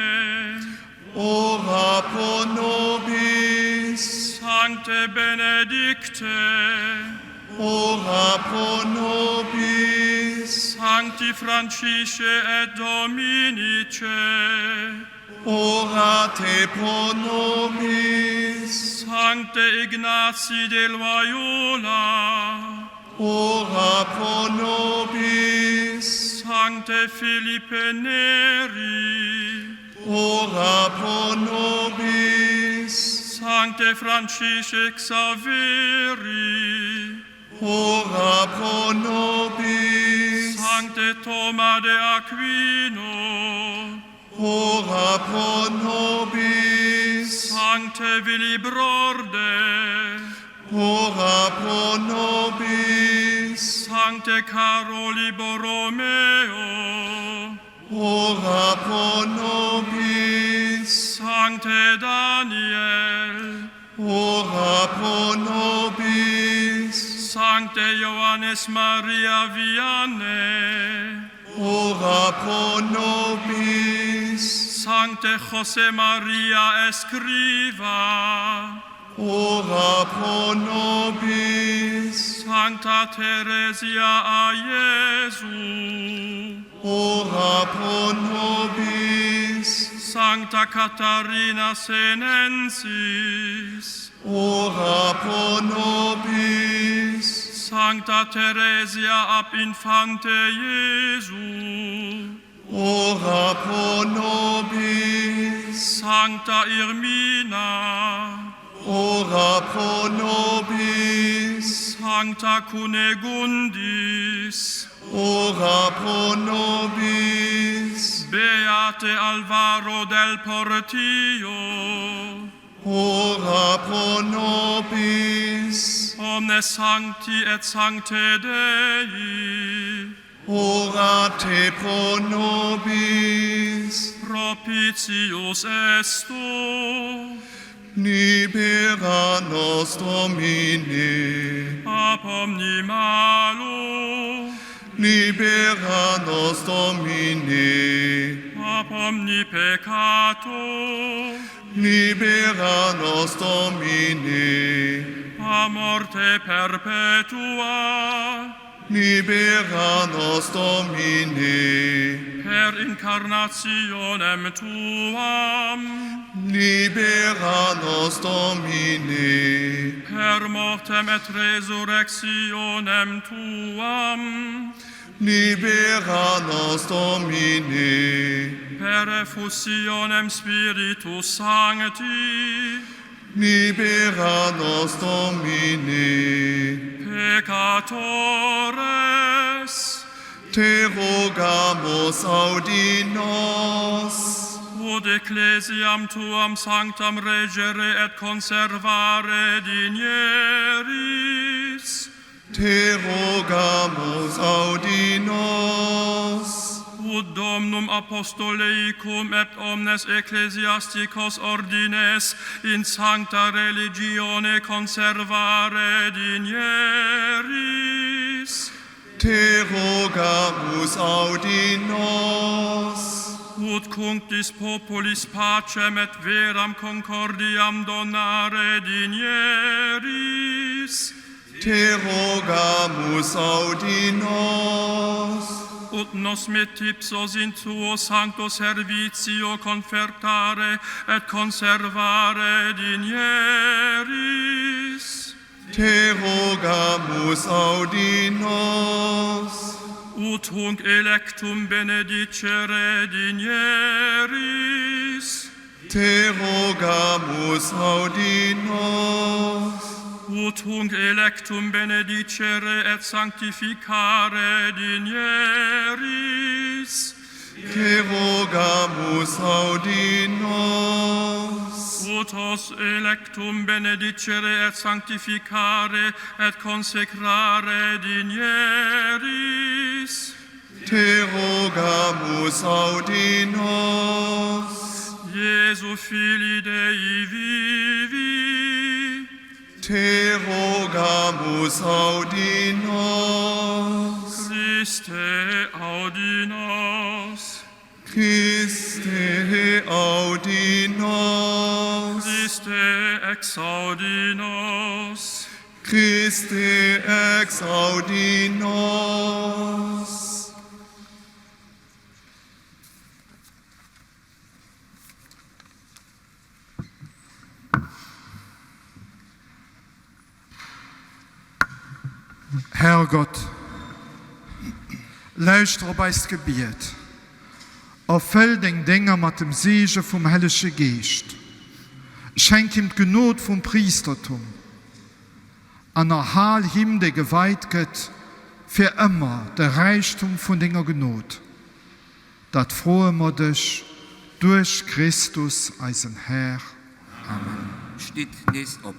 Ora pro nobis. Sancte Benedicte. Ora pro nobis. Sancti Francisce et Dominice. Orate pro nobis. Sancte Ignatii de Loyola. Ora pro nobis. Sancte Philippe Neri. Ora pro nobis. Sancte Francisce Xaveri. Ora pro nobis. Sancte Thoma de Aquino. Ora pro nobis. Sancte Willibrorde. Ora pro nobis. Sancte Caroli Borromeo. Ora pro nobis. Sancte Daniel. Ora pro nobis. Sancte Ioannes Maria Vianney. Ora pro nobis. Sancte Jose Maria Escriva. Ora pro nobis. Sancta Theresia a Jesu. Ora pro nobis. Sancta Catharina Senensis. Ora pro nobis. Sancta Theresia ab infante Jesu. Ora pro nobis. Sancta Irmina. Ora pro nobis. Sancta Cunegundis. Ora pro nobis. Beate Alvaro del Portillo. Ora pro nobis. Omnes sancti et sancte Dei. Orate pro nobis. Propitius esto. Libera nos Domine. Ab omni malo. Libera nos Domine. Ab omni peccato. Libera nos Domine. A morte perpetua. Libera nos Domine. Per incarnationem tuam. Libera nos Domine. Per mortem et resurrectionem tuam. Libera nos Domine. Per effusionem Spiritus Sancti. Libera nos Domine. Peccatores. Te rogamus audi nos. Ut ecclesiam tuam sanctam regere et conservare digneris. Te rogamus audi nos. Ut Domnum apostoleicum et omnes ecclesiasticos ordines in sancta religione conservare digneris. Te rogamus audi nos. Ut cunctis populis pacem et veram concordiam donare digneris. Te rogamus audi nos. Ut nos mit ipsos in tuo sancto servitio confertare et conservare digneris. Te rogamus audi nos. Ut hunc electum benedicere digneris. Te rogamus audi nos. Ut hunc electum benedicere et sanctificare digneris. Te rogamus audi nos. Ut hos electum benedicere et sanctificare et consecrare digneris. Te rogamus audi nos. Jesu Filii Dei vivi. Te rogamus audi nos. Christe audi nos. Christe audi nos. Christe exaudi nos. Christe exaudi nos. Herrgott, lauschter op eist Gebiet. Erfëll deng Dénger mat dem Seege vum Hellege Geescht. Schenk him d'Genod vum Priistertum an erhal him, dee geweit gëtt, fir ëmmer de Räichtum vun denger Genod. Dat froe mer dech duerch Christus, eisen Här. Amen. Stitt nees op.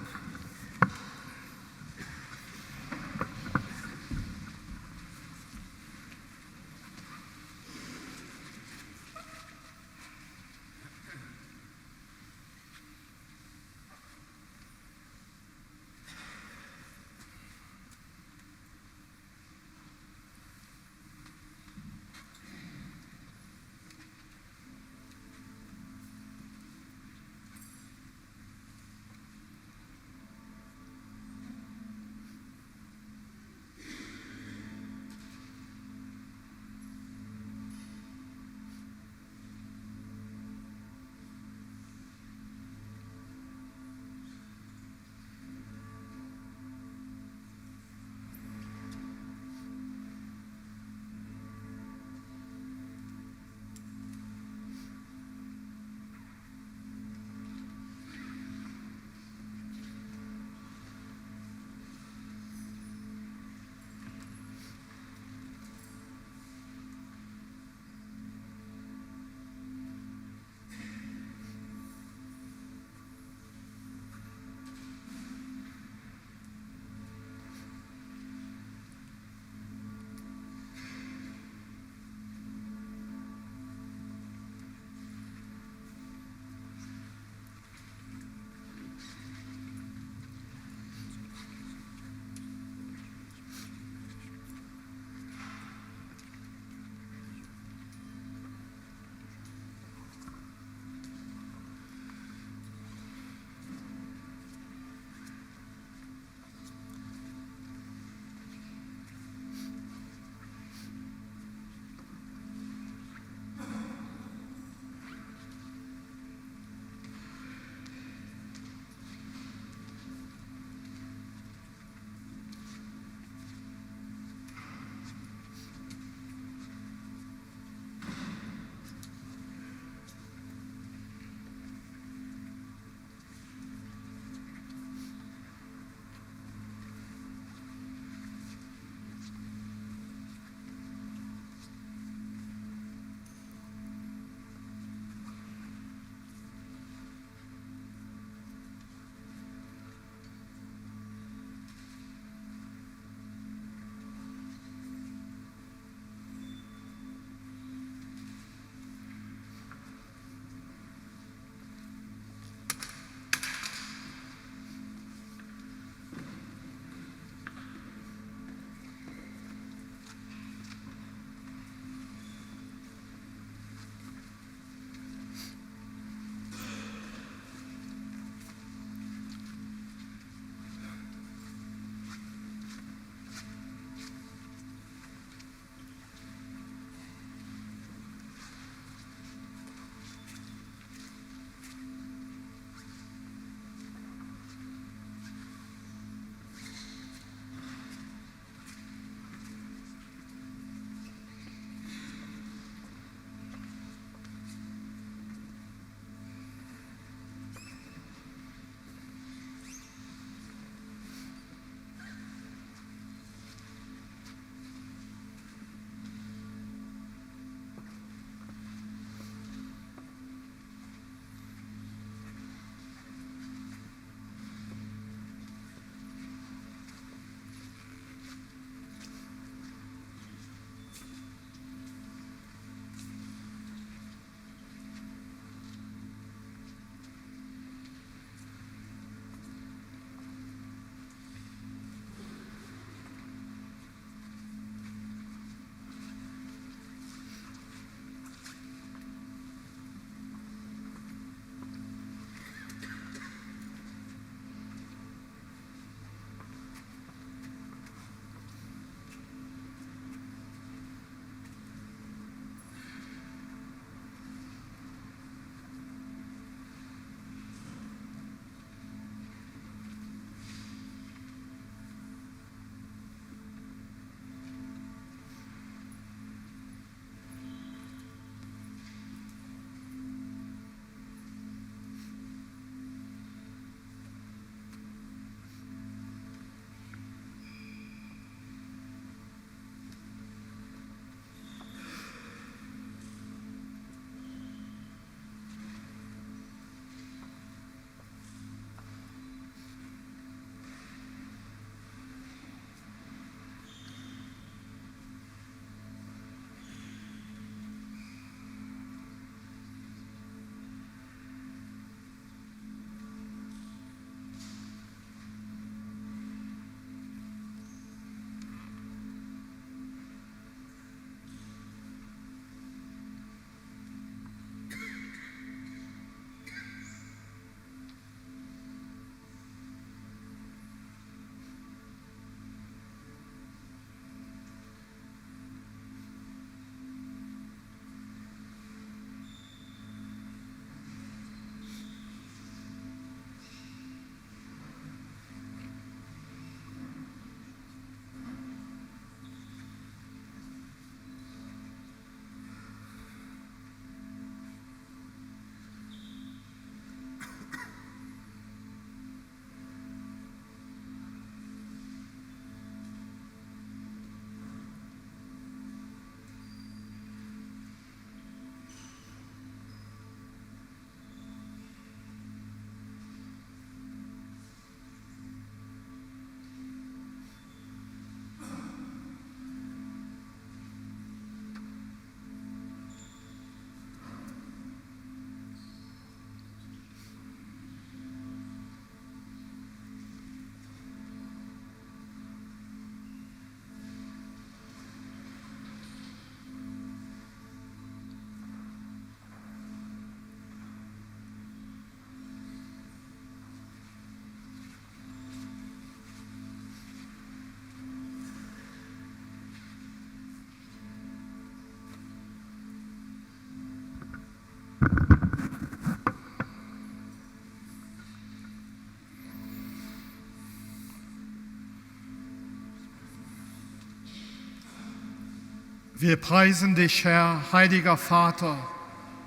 Wir preisen dich, Herr, heiliger Vater,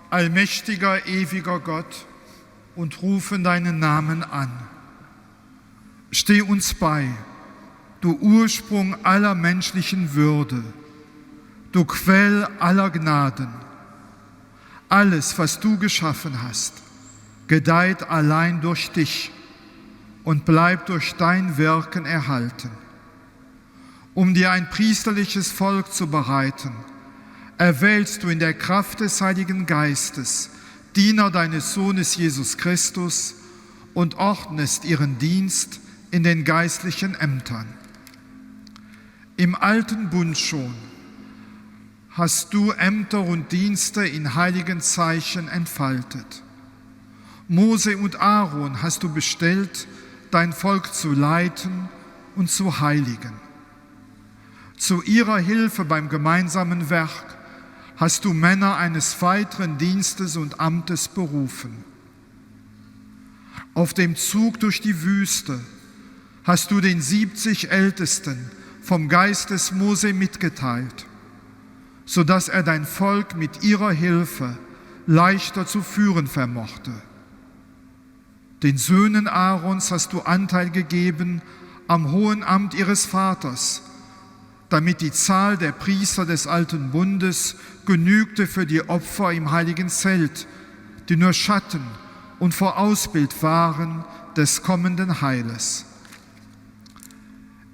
allmächtiger, ewiger Gott, und rufen deinen Namen an. Steh uns bei, du Ursprung aller menschlichen Würde, du Quell aller Gnaden. Alles, was du geschaffen hast, gedeiht allein durch dich und bleibt durch dein Wirken erhalten. Um dir ein priesterliches Volk zu bereiten, erwählst du in der Kraft des Heiligen Geistes Diener deines Sohnes Jesus Christus und ordnest ihren Dienst in den geistlichen Ämtern. Im alten Bund schon hast du Ämter und Dienste in heiligen Zeichen entfaltet. Mose und Aaron hast du bestellt, dein Volk zu leiten und zu heiligen. Zu ihrer Hilfe beim gemeinsamen Werk hast du Männer eines weiteren Dienstes und Amtes berufen. Auf dem Zug durch die Wüste hast du den 70 Ältesten vom Geist des Mose mitgeteilt, so dass er dein Volk mit ihrer Hilfe leichter zu führen vermochte. Den Söhnen Aarons hast du Anteil gegeben am hohen Amt ihres Vaters, damit die Zahl der Priester des alten Bundes genügte für die Opfer im heiligen Zelt, die nur Schatten und Vorausbild waren des kommenden Heiles.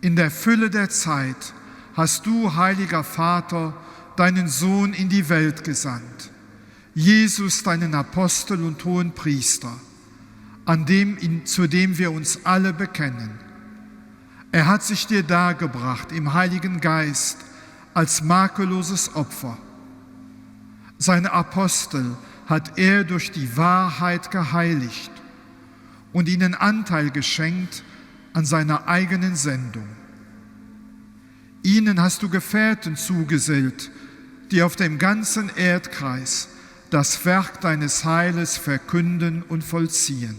In der Fülle der Zeit hast du, heiliger Vater, deinen Sohn in die Welt gesandt, Jesus, deinen Apostel und hohen Priester, an dem, zu dem wir uns alle bekennen. Er hat sich dir dargebracht im Heiligen Geist als makelloses Opfer. Seine Apostel hat er durch die Wahrheit geheiligt und ihnen Anteil geschenkt an seiner eigenen Sendung. Ihnen hast du Gefährten zugesellt, die auf dem ganzen Erdkreis das Werk deines Heiles verkünden und vollziehen.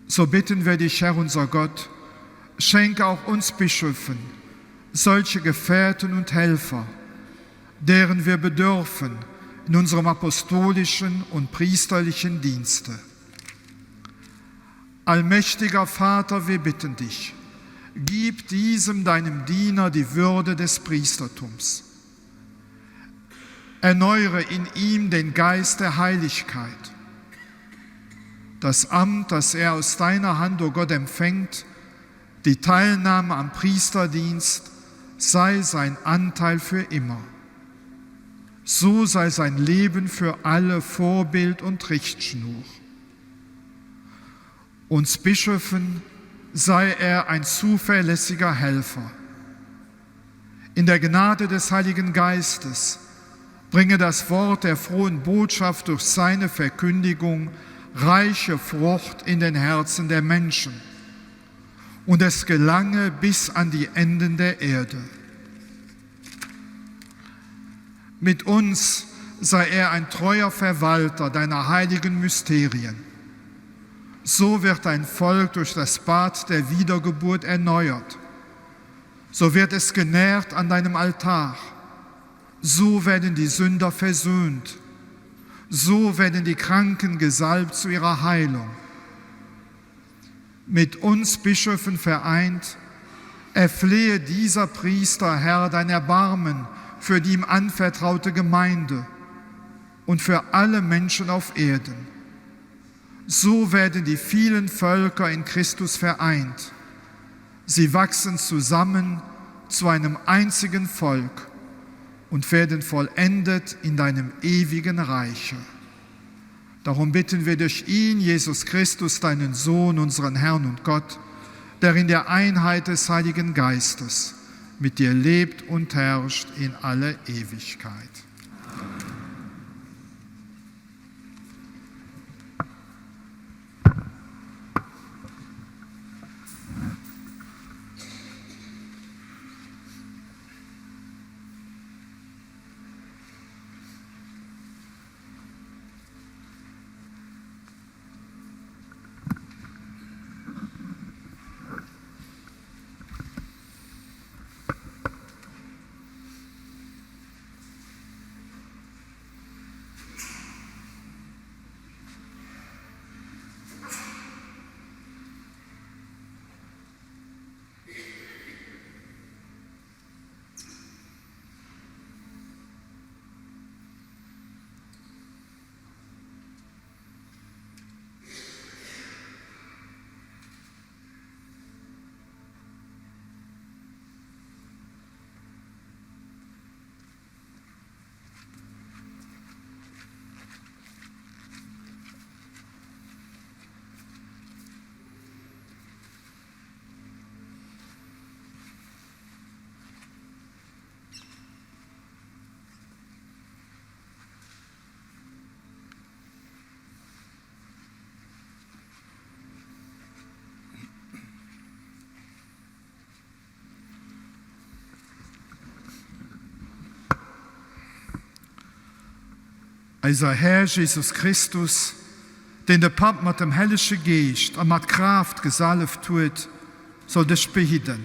So bitten wir dich, Herr unser Gott, schenke auch uns Bischöfen solche Gefährten und Helfer, deren wir bedürfen in unserem apostolischen und priesterlichen Dienste. Allmächtiger Vater, wir bitten dich, gib diesem deinem Diener die Würde des Priestertums. Erneuere in ihm den Geist der Heiligkeit. Das Amt, das er aus deiner Hand, o oh Gott, empfängt, die Teilnahme am Priesterdienst, sei sein Anteil für immer. So sei sein Leben für alle Vorbild und Richtschnur. Uns Bischöfen sei er ein zuverlässiger Helfer. In der Gnade des Heiligen Geistes bringe das Wort der frohen Botschaft durch seine Verkündigung reiche Frucht in den Herzen der Menschen und es gelange bis an die Enden der Erde. Mit uns sei er ein treuer Verwalter deiner heiligen Mysterien. So wird dein Volk durch das Bad der Wiedergeburt erneuert. So wird es genährt an deinem Altar. So werden die Sünder versöhnt. So werden die Kranken gesalbt zu ihrer Heilung. Mit uns Bischöfen vereint, erflehe dieser Priester, Herr, dein Erbarmen für die ihm anvertraute Gemeinde und für alle Menschen auf Erden. So werden die vielen Völker in Christus vereint. Sie wachsen zusammen zu einem einzigen Volk und werden vollendet in deinem ewigen Reiche. Darum bitten wir durch ihn, Jesus Christus, deinen Sohn, unseren Herrn und Gott, der in der Einheit des Heiligen Geistes mit dir lebt und herrscht in alle Ewigkeit. Amen. Eiser Här Jesus Christus, deen de Papp mat dem Hellege Geescht a mat Kraaft gesaleft huet, soll dech behidden.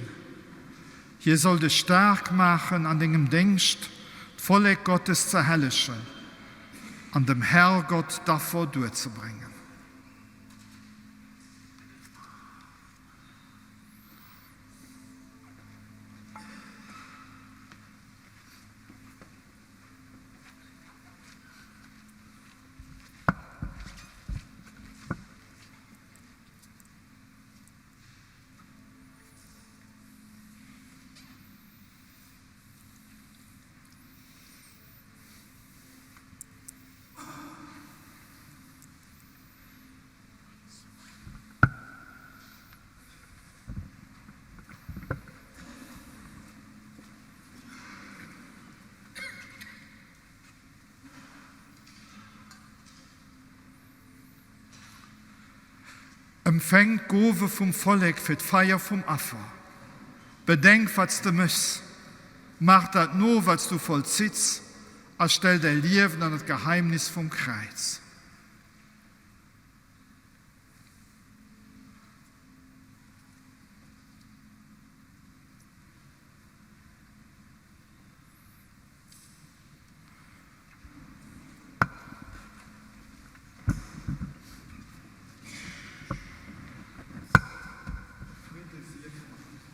Hie soll dech staark maachen an dengem Déngscht, d'Vollek Gottes ze hellegen an dem Herrgott d'Affer duerzebréngen. Empfänk d'Gowe vum Vollek fir d'Feier vum Affer. Bedenk, wat s de méchs, maach dat no, wat s du vollzitts, a stell däi Liewen an dat Geheimnis vum Kräiz. Fridde sief mat dir.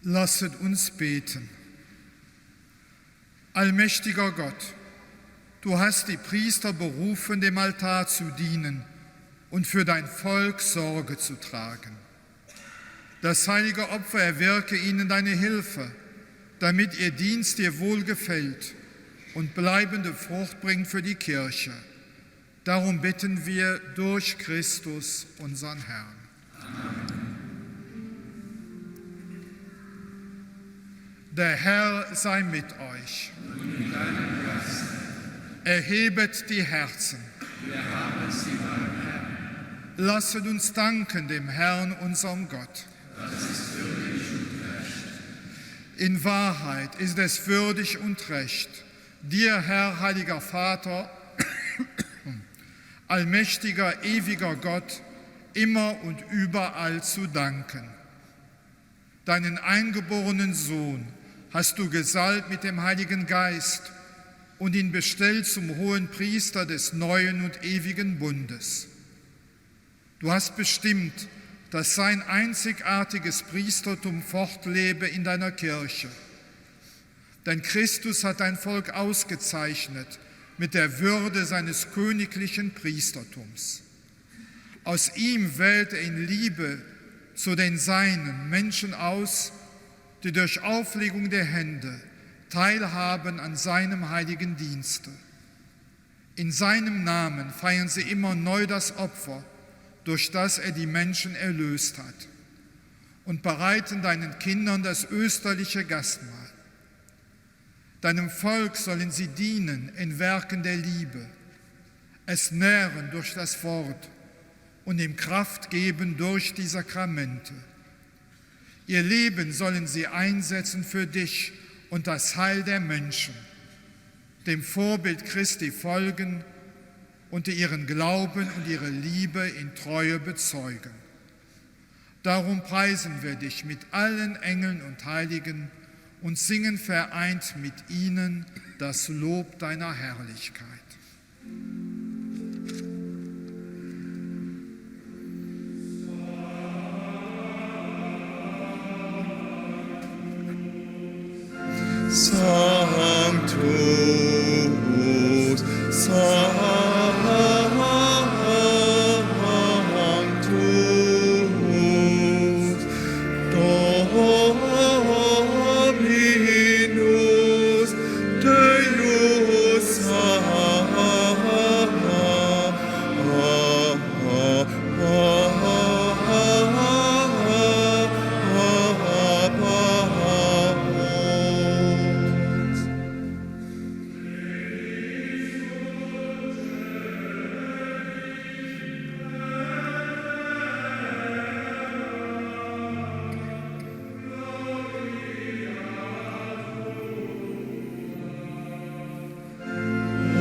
Lasset uns beten. Allmächtiger Gott, du hast die Priester berufen, dem Altar zu dienen und für dein Volk Sorge zu tragen. Das heilige Opfer erwirke ihnen deine Hilfe, damit ihr Dienst dir wohlgefällt und bleibende Frucht bringt für die Kirche. Darum bitten wir durch Christus, unseren Herrn. Amen. Der Herr sei mit euch. Und mit deinem Geist. Erhebet die Herzen. Wir haben sie beim Herrn. Lasset uns danken dem Herrn, unserem Gott. Das ist würdig und recht. In Wahrheit ist es würdig und recht, dir, Herr, heiliger Vater, allmächtiger, ewiger Gott, immer und überall zu danken. Deinen eingeborenen Sohn hast du gesalbt mit dem Heiligen Geist und ihn bestellt zum hohen Priester des neuen und ewigen Bundes. Du hast bestimmt, dass sein einzigartiges Priestertum fortlebe in deiner Kirche. Denn Christus hat dein Volk ausgezeichnet mit der Würde seines königlichen Priestertums. Aus ihm wählt er in Liebe zu den Seinen Menschen aus, die durch Auflegung der Hände teilhaben an seinem heiligen Dienste. In seinem Namen feiern sie immer neu das Opfer, durch das er die Menschen erlöst hat, und bereiten deinen Kindern das österliche Gastmahl. Deinem Volk sollen sie dienen in Werken der Liebe, es nähren durch das Wort und ihm Kraft geben durch die Sakramente. Ihr Leben sollen sie einsetzen für dich und das Heil der Menschen, dem Vorbild Christi folgen und ihren Glauben und ihre Liebe in Treue bezeugen. Darum preisen wir dich mit allen Engeln und Heiligen und singen vereint mit ihnen das Lob deiner Herrlichkeit. Sanctus, Sanctus, Dominus Deus Sabaoth.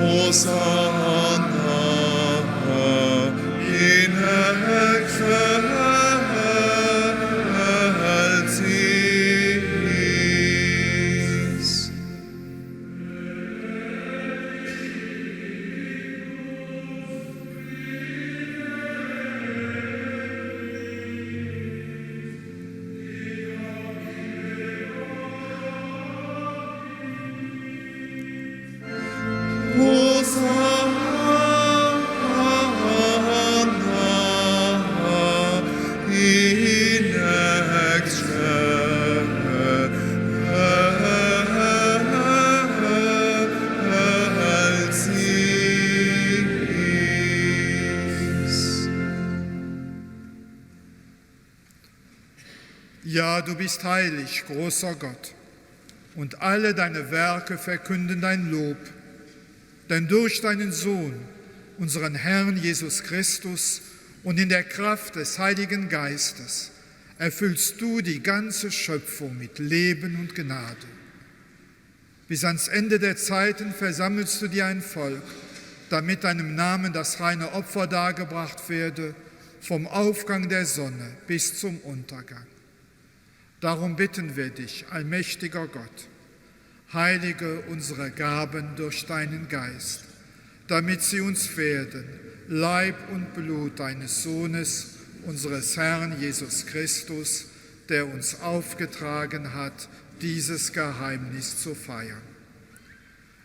Hosanna in excelsis. Hosanna in excelsis. Ja, du bist heilig, großer Gott, und alle deine Werke verkünden dein Lob. Denn durch deinen Sohn, unseren Herrn Jesus Christus, und in der Kraft des Heiligen Geistes erfüllst du die ganze Schöpfung mit Leben und Gnade. Bis ans Ende der Zeiten versammelst du dir ein Volk, damit deinem Namen das reine Opfer dargebracht werde, vom Aufgang der Sonne bis zum Untergang. Darum bitten wir dich, allmächtiger Gott, heilige unsere Gaben durch deinen Geist, damit sie uns werden, Leib und Blut deines Sohnes, unseres Herrn Jesus Christus, der uns aufgetragen hat, dieses Geheimnis zu feiern.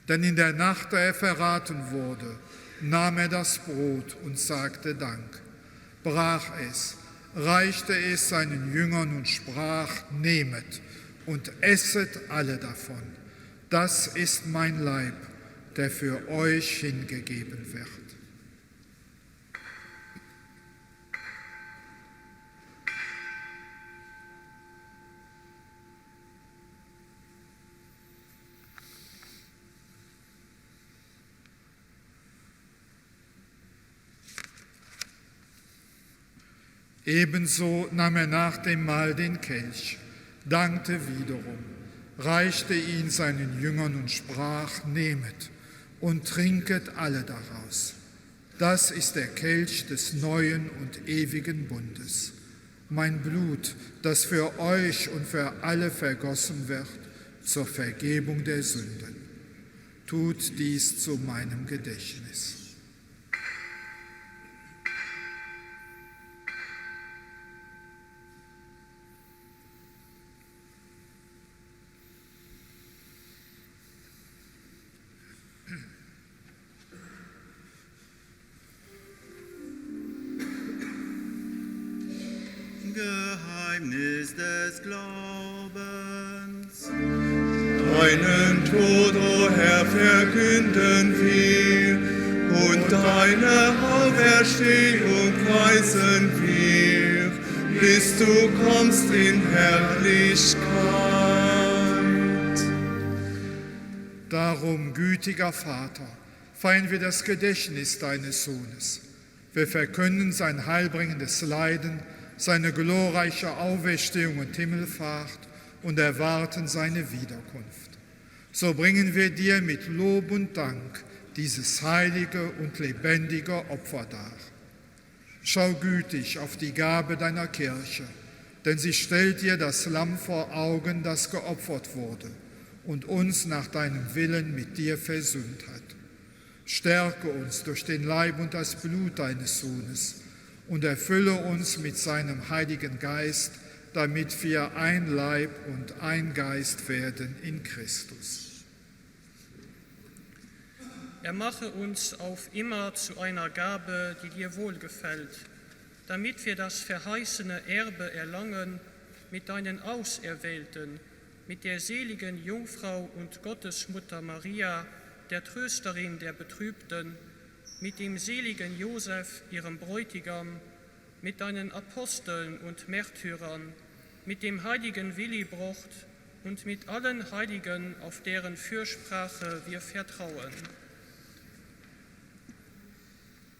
Denn in der Nacht, da er verraten wurde, nahm er das Brot und sagte Dank, brach es, reichte es seinen Jüngern und sprach, Nehmet und esset alle davon. Das ist mein Leib, der für euch hingegeben wird. Ebenso nahm er nach dem Mahl den Kelch, dankte wiederum, reichte ihn seinen Jüngern und sprach, Nehmet und trinket alle daraus. Das ist der Kelch des neuen und ewigen Bundes. Mein Blut, das für euch und für alle vergossen wird zur Vergebung der Sünden. Tut dies zu meinem Gedächtnis. Geheimnis des Glaubens. Deinen Tod, o Herr, verkünden wir und deine Auferstehung preisen wir, bis du kommst in Herrlichkeit. Darum, gütiger Vater, feiern wir das Gedächtnis deines Sohnes. Wir verkünden sein heilbringendes Leiden, seine glorreiche Auferstehung und Himmelfahrt und erwarten seine Wiederkunft. So bringen wir dir mit Lob und Dank dieses heilige und lebendige Opfer dar. Schau gütig auf die Gabe deiner Kirche, denn sie stellt dir das Lamm vor Augen, das geopfert wurde und uns nach deinem Willen mit dir versöhnt hat. Stärke uns durch den Leib und das Blut deines Sohnes und erfülle uns mit seinem Heiligen Geist, damit wir ein Leib und ein Geist werden in Christus. Er mache uns auf immer zu einer Gabe, die dir wohlgefällt, damit wir das verheißene Erbe erlangen mit deinen Auserwählten, mit der seligen Jungfrau und Gottesmutter Maria, der Trösterin der Betrübten, mit dem seligen Josef, ihrem Bräutigam, mit deinen Aposteln und Märtyrern, mit dem heiligen Willibrord und mit allen Heiligen, auf deren Fürsprache wir vertrauen.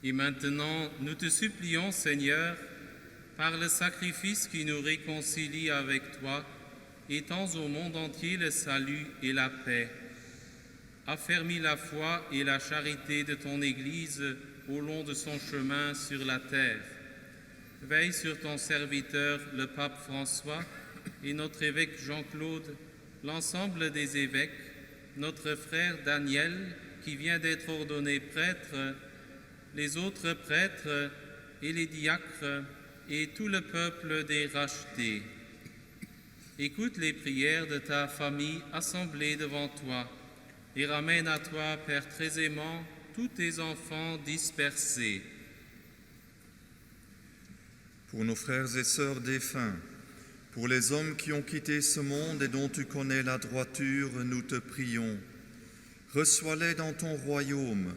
Et maintenant, nous te supplions, Seigneur, par le sacrifice qui nous réconcilie avec toi, étends au monde entier le salut et la paix. Affermis la foi et la charité de ton Église au long de son chemin sur la terre. Veille sur ton serviteur, le pape François, et notre évêque Jean-Claude, l'ensemble des évêques, notre frère Daniel, qui vient d'être ordonné prêtre, les autres prêtres et les diacres et tout le peuple des rachetés. Écoute les prières de ta famille assemblée devant toi et ramène à toi, Père très aimant, tous tes enfants dispersés. Pour nos frères et sœurs défunts, pour les hommes qui ont quitté ce monde et dont tu connais la droiture, nous te prions. Reçois-les dans ton royaume,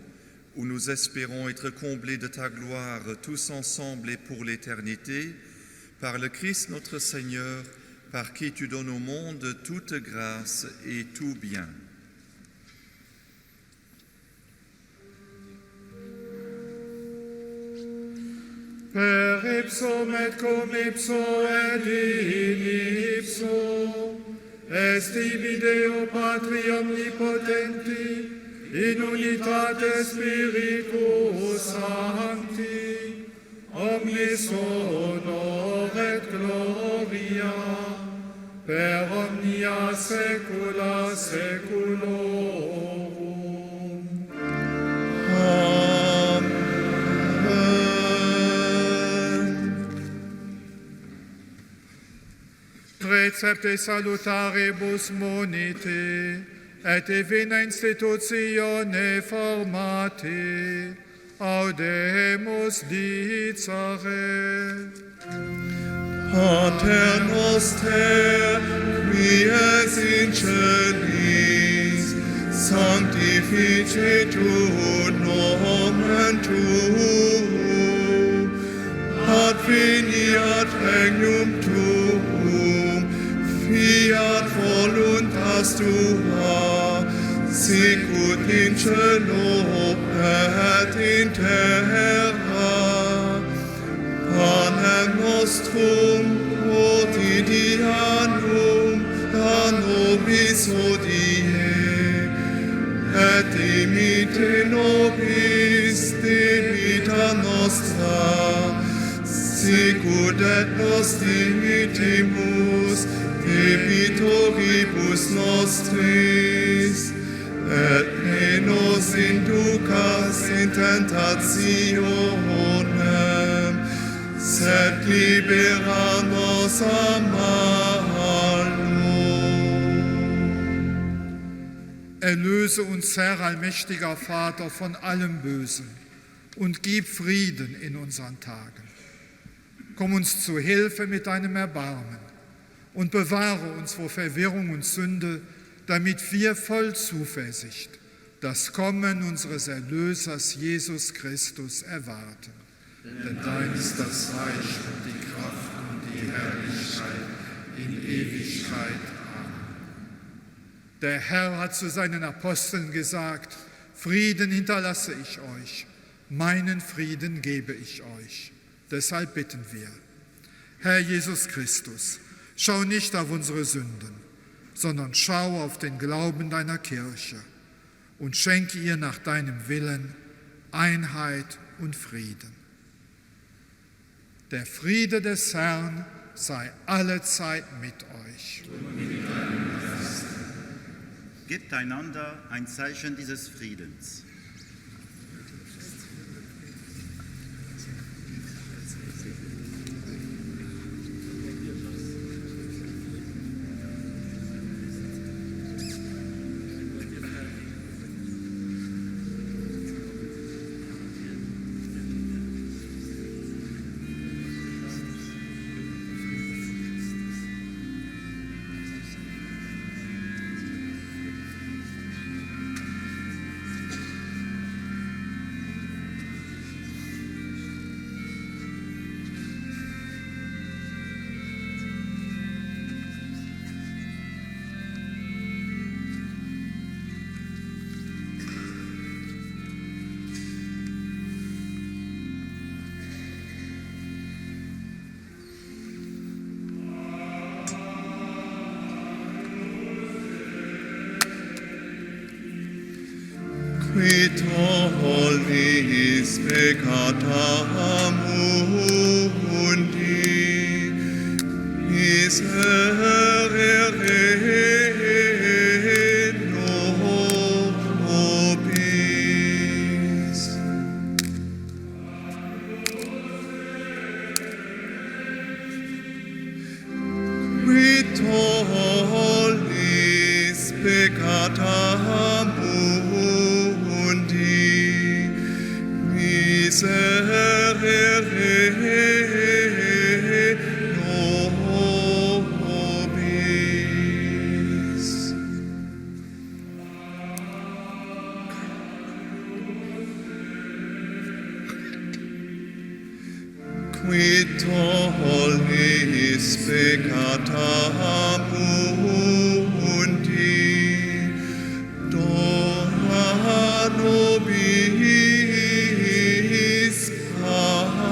où nous espérons être comblés de ta gloire tous ensemble et pour l'éternité, par le Christ notre Seigneur, par qui tu donnes au monde toute grâce et tout bien. Per ipsum et cum ipso et in ipso, est ibi Deo Patri omnipotenti, in unitate Spiritus Sancti, omnis honor et gloria, per omnia saecula saeculorum. Amen. Recepte salutaribus muniti, et divina institutione formati, audemus dicere. Pater noster, qui es in celis, sanctificetur nomen tuum, adveniat regnum tuum, fiat voluntas tua, sicut in cielo et in terra. Panem nostrum quotidianum da nobis hodie, et dimitte nobis debita nostra, sicut et nos dimittimus debitoribus nostris, et ne nos inducas in tentationem, sed libera nos a malo. Erlöse uns, Herr, allmächtiger Vater, von allem Bösen und gib Frieden in unseren Tagen. Komm uns zu Hilfe mit deinem Erbarmen und bewahre uns vor Verwirrung und Sünde, damit wir voll Zuversicht das Kommen unseres Erlösers Jesus Christus erwarten. Denn dein ist das Reich und die Kraft und die Herrlichkeit in Ewigkeit. Amen. Der Herr hat zu seinen Aposteln gesagt: Frieden hinterlasse ich euch, meinen Frieden gebe ich euch. Deshalb bitten wir. Herr Jesus Christus, schau nicht auf unsere Sünden, sondern schau auf den Glauben deiner Kirche und schenke ihr nach deinem Willen Einheit und Frieden. Der Friede des Herrn sei allezeit mit euch. Gebt einander ein Zeichen dieses Friedens. Qui tollis peccata mundi, miserere nobis. Qui tollis peccata mundi, miserere nobis. Qui tollis peccata mundi, dona nobis pacem.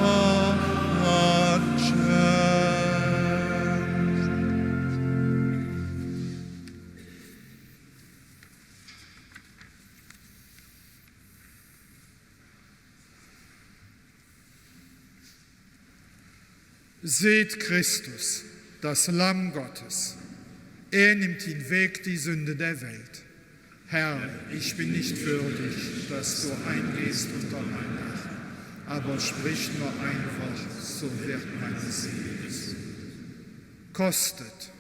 Seht Christus, das Lamm Gottes. Er nimmt hinweg die Sünde der Welt. Herr, ich bin nicht würdig, dass du eingehst unter mein Dach, aber sprich nur ein Wort, so wird meine Seele gesund. Kostet.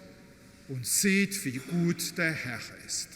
Und seht, wie gut der Herr ist.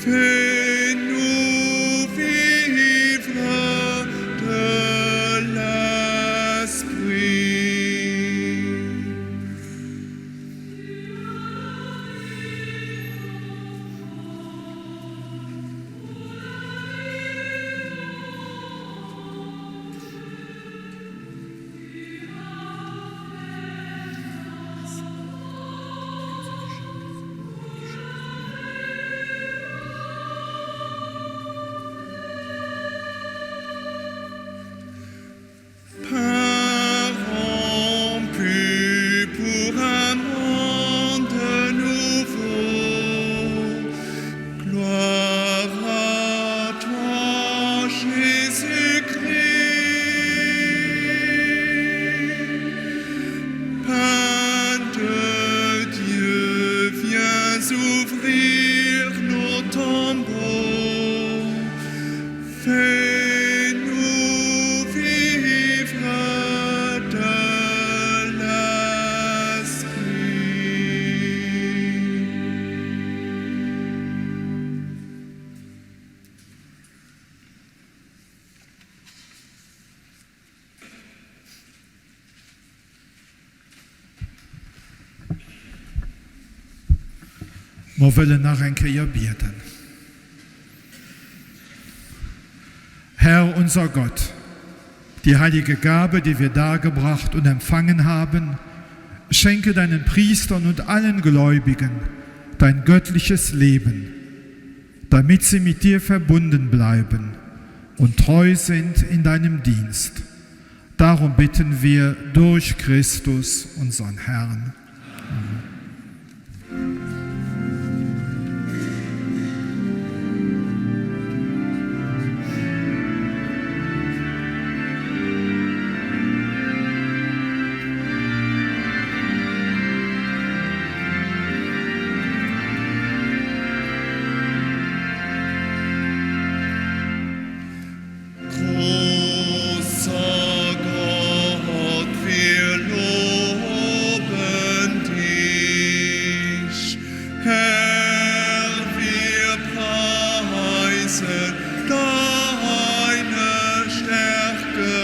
Fais-nous vivre de l'Esprit. Pain rompu pour un monde nouveau, gloire à toi, Jésus-Christ. Pain de Dieu, viens ouvrir nos tombeaux. Fais-nous vivre de l'Esprit. Mer wëllen nach eng Kéier bieden. Herr unser Gott, die heilige Gabe, die wir dargebracht und empfangen haben, schenke deinen Priestern und allen Gläubigen dein göttliches Leben, damit sie mit dir verbunden bleiben und treu sind in deinem Dienst. Darum bitten wir durch Christus, unseren Herrn. Amen. Großer Gott, wir loben dich. Herr, wir preisen deine Stärke.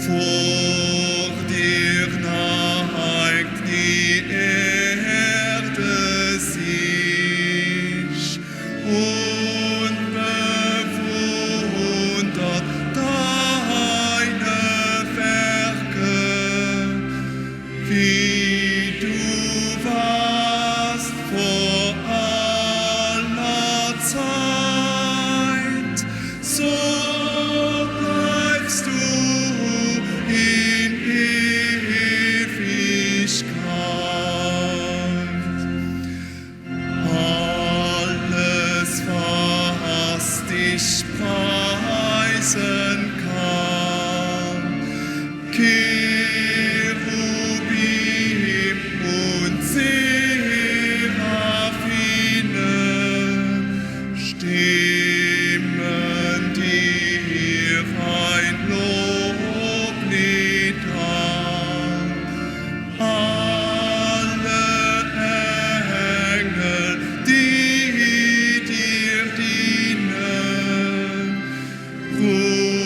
Vor dir neigt die Erde sich und bewundert deine Werke, wie du warst vor aller Zeit, so bleibst du in Ewigkeit. Alles, was dich preisen kann, Cherubim und Seraphine stimmen dir ein Loblied an. Alle Engel, die dir dienen,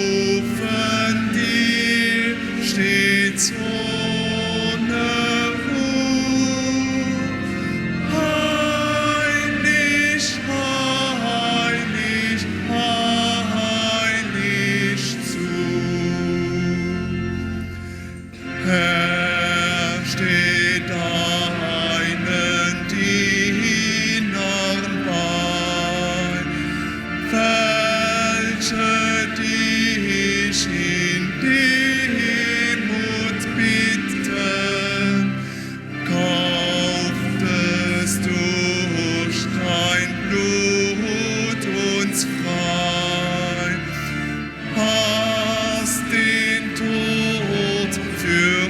rufen dir stets ohne Ruh. Heilig, heilig, heilig zu. Herr, steh deinen Dienern bei, welche dich in Demut bitten, kauftest durch dein Blut uns frei, hast den Tod für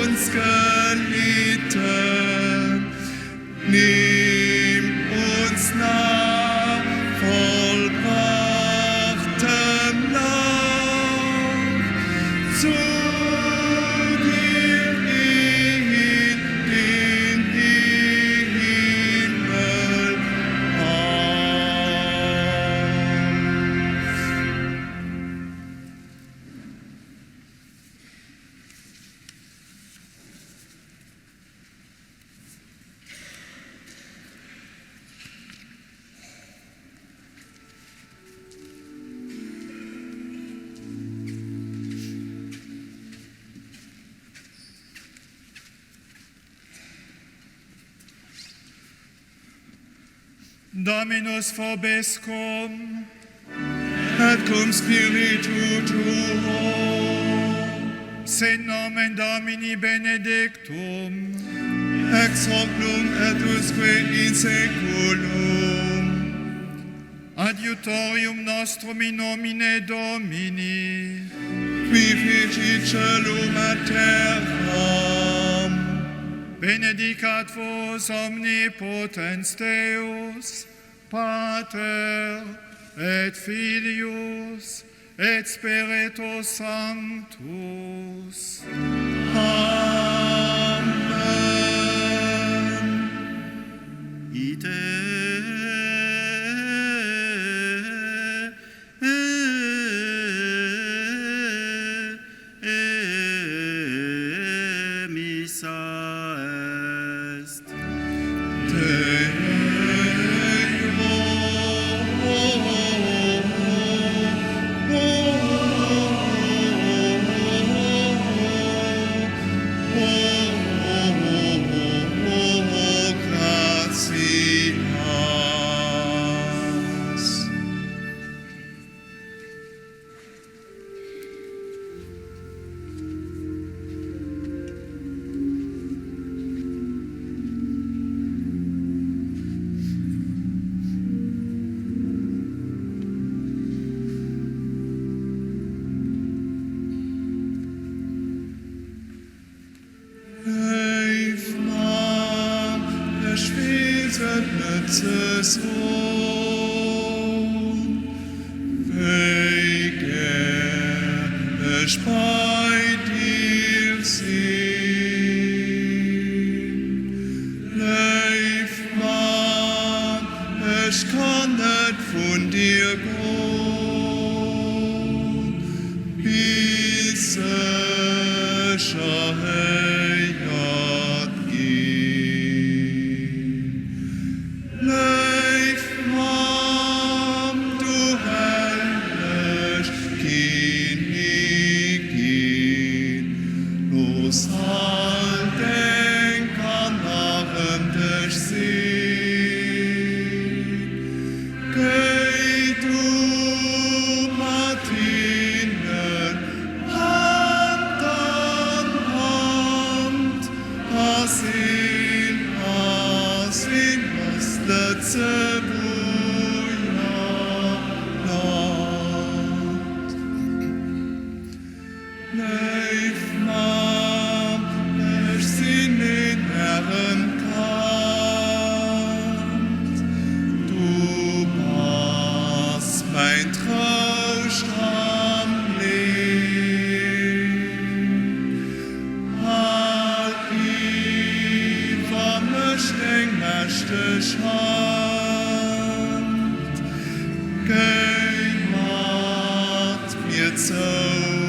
uns gelitten. Nimm uns nach vollbrachtem Lauf zu dir in den Himmel auf. Dominus vobiscum. Et cum spiritu tuo. Sit nomen Domini benedictum. Ex hoc nunc et usque in saeculum. Adiutorium nostrum in nomine Domini. Qui fecit caelum et terram. Benedicat vos omnipotens Deus, Pater et Filius et Spiritus Sanctus. Amen. Ite missa est. Gratias. Léif Mamm, ech weess et net ze soen, wéi gär ech bei dir sinn. Léif Mamm, ech kann net vun dir goen, bis ech erhéiert ginn. Léif Mamm, du helleg Kinnigin, looss all deng Kanner ëm dech sinn. Géi du mat hinnen Hand an Hand a sinn a sinn eist Lëtzebuerger Land. Léif Mamm, ech sinn een äremt Kand, du bass mäin Trouscht am Leed. Hal iwwer mech deng mächteg Hand, géi mat mir zou.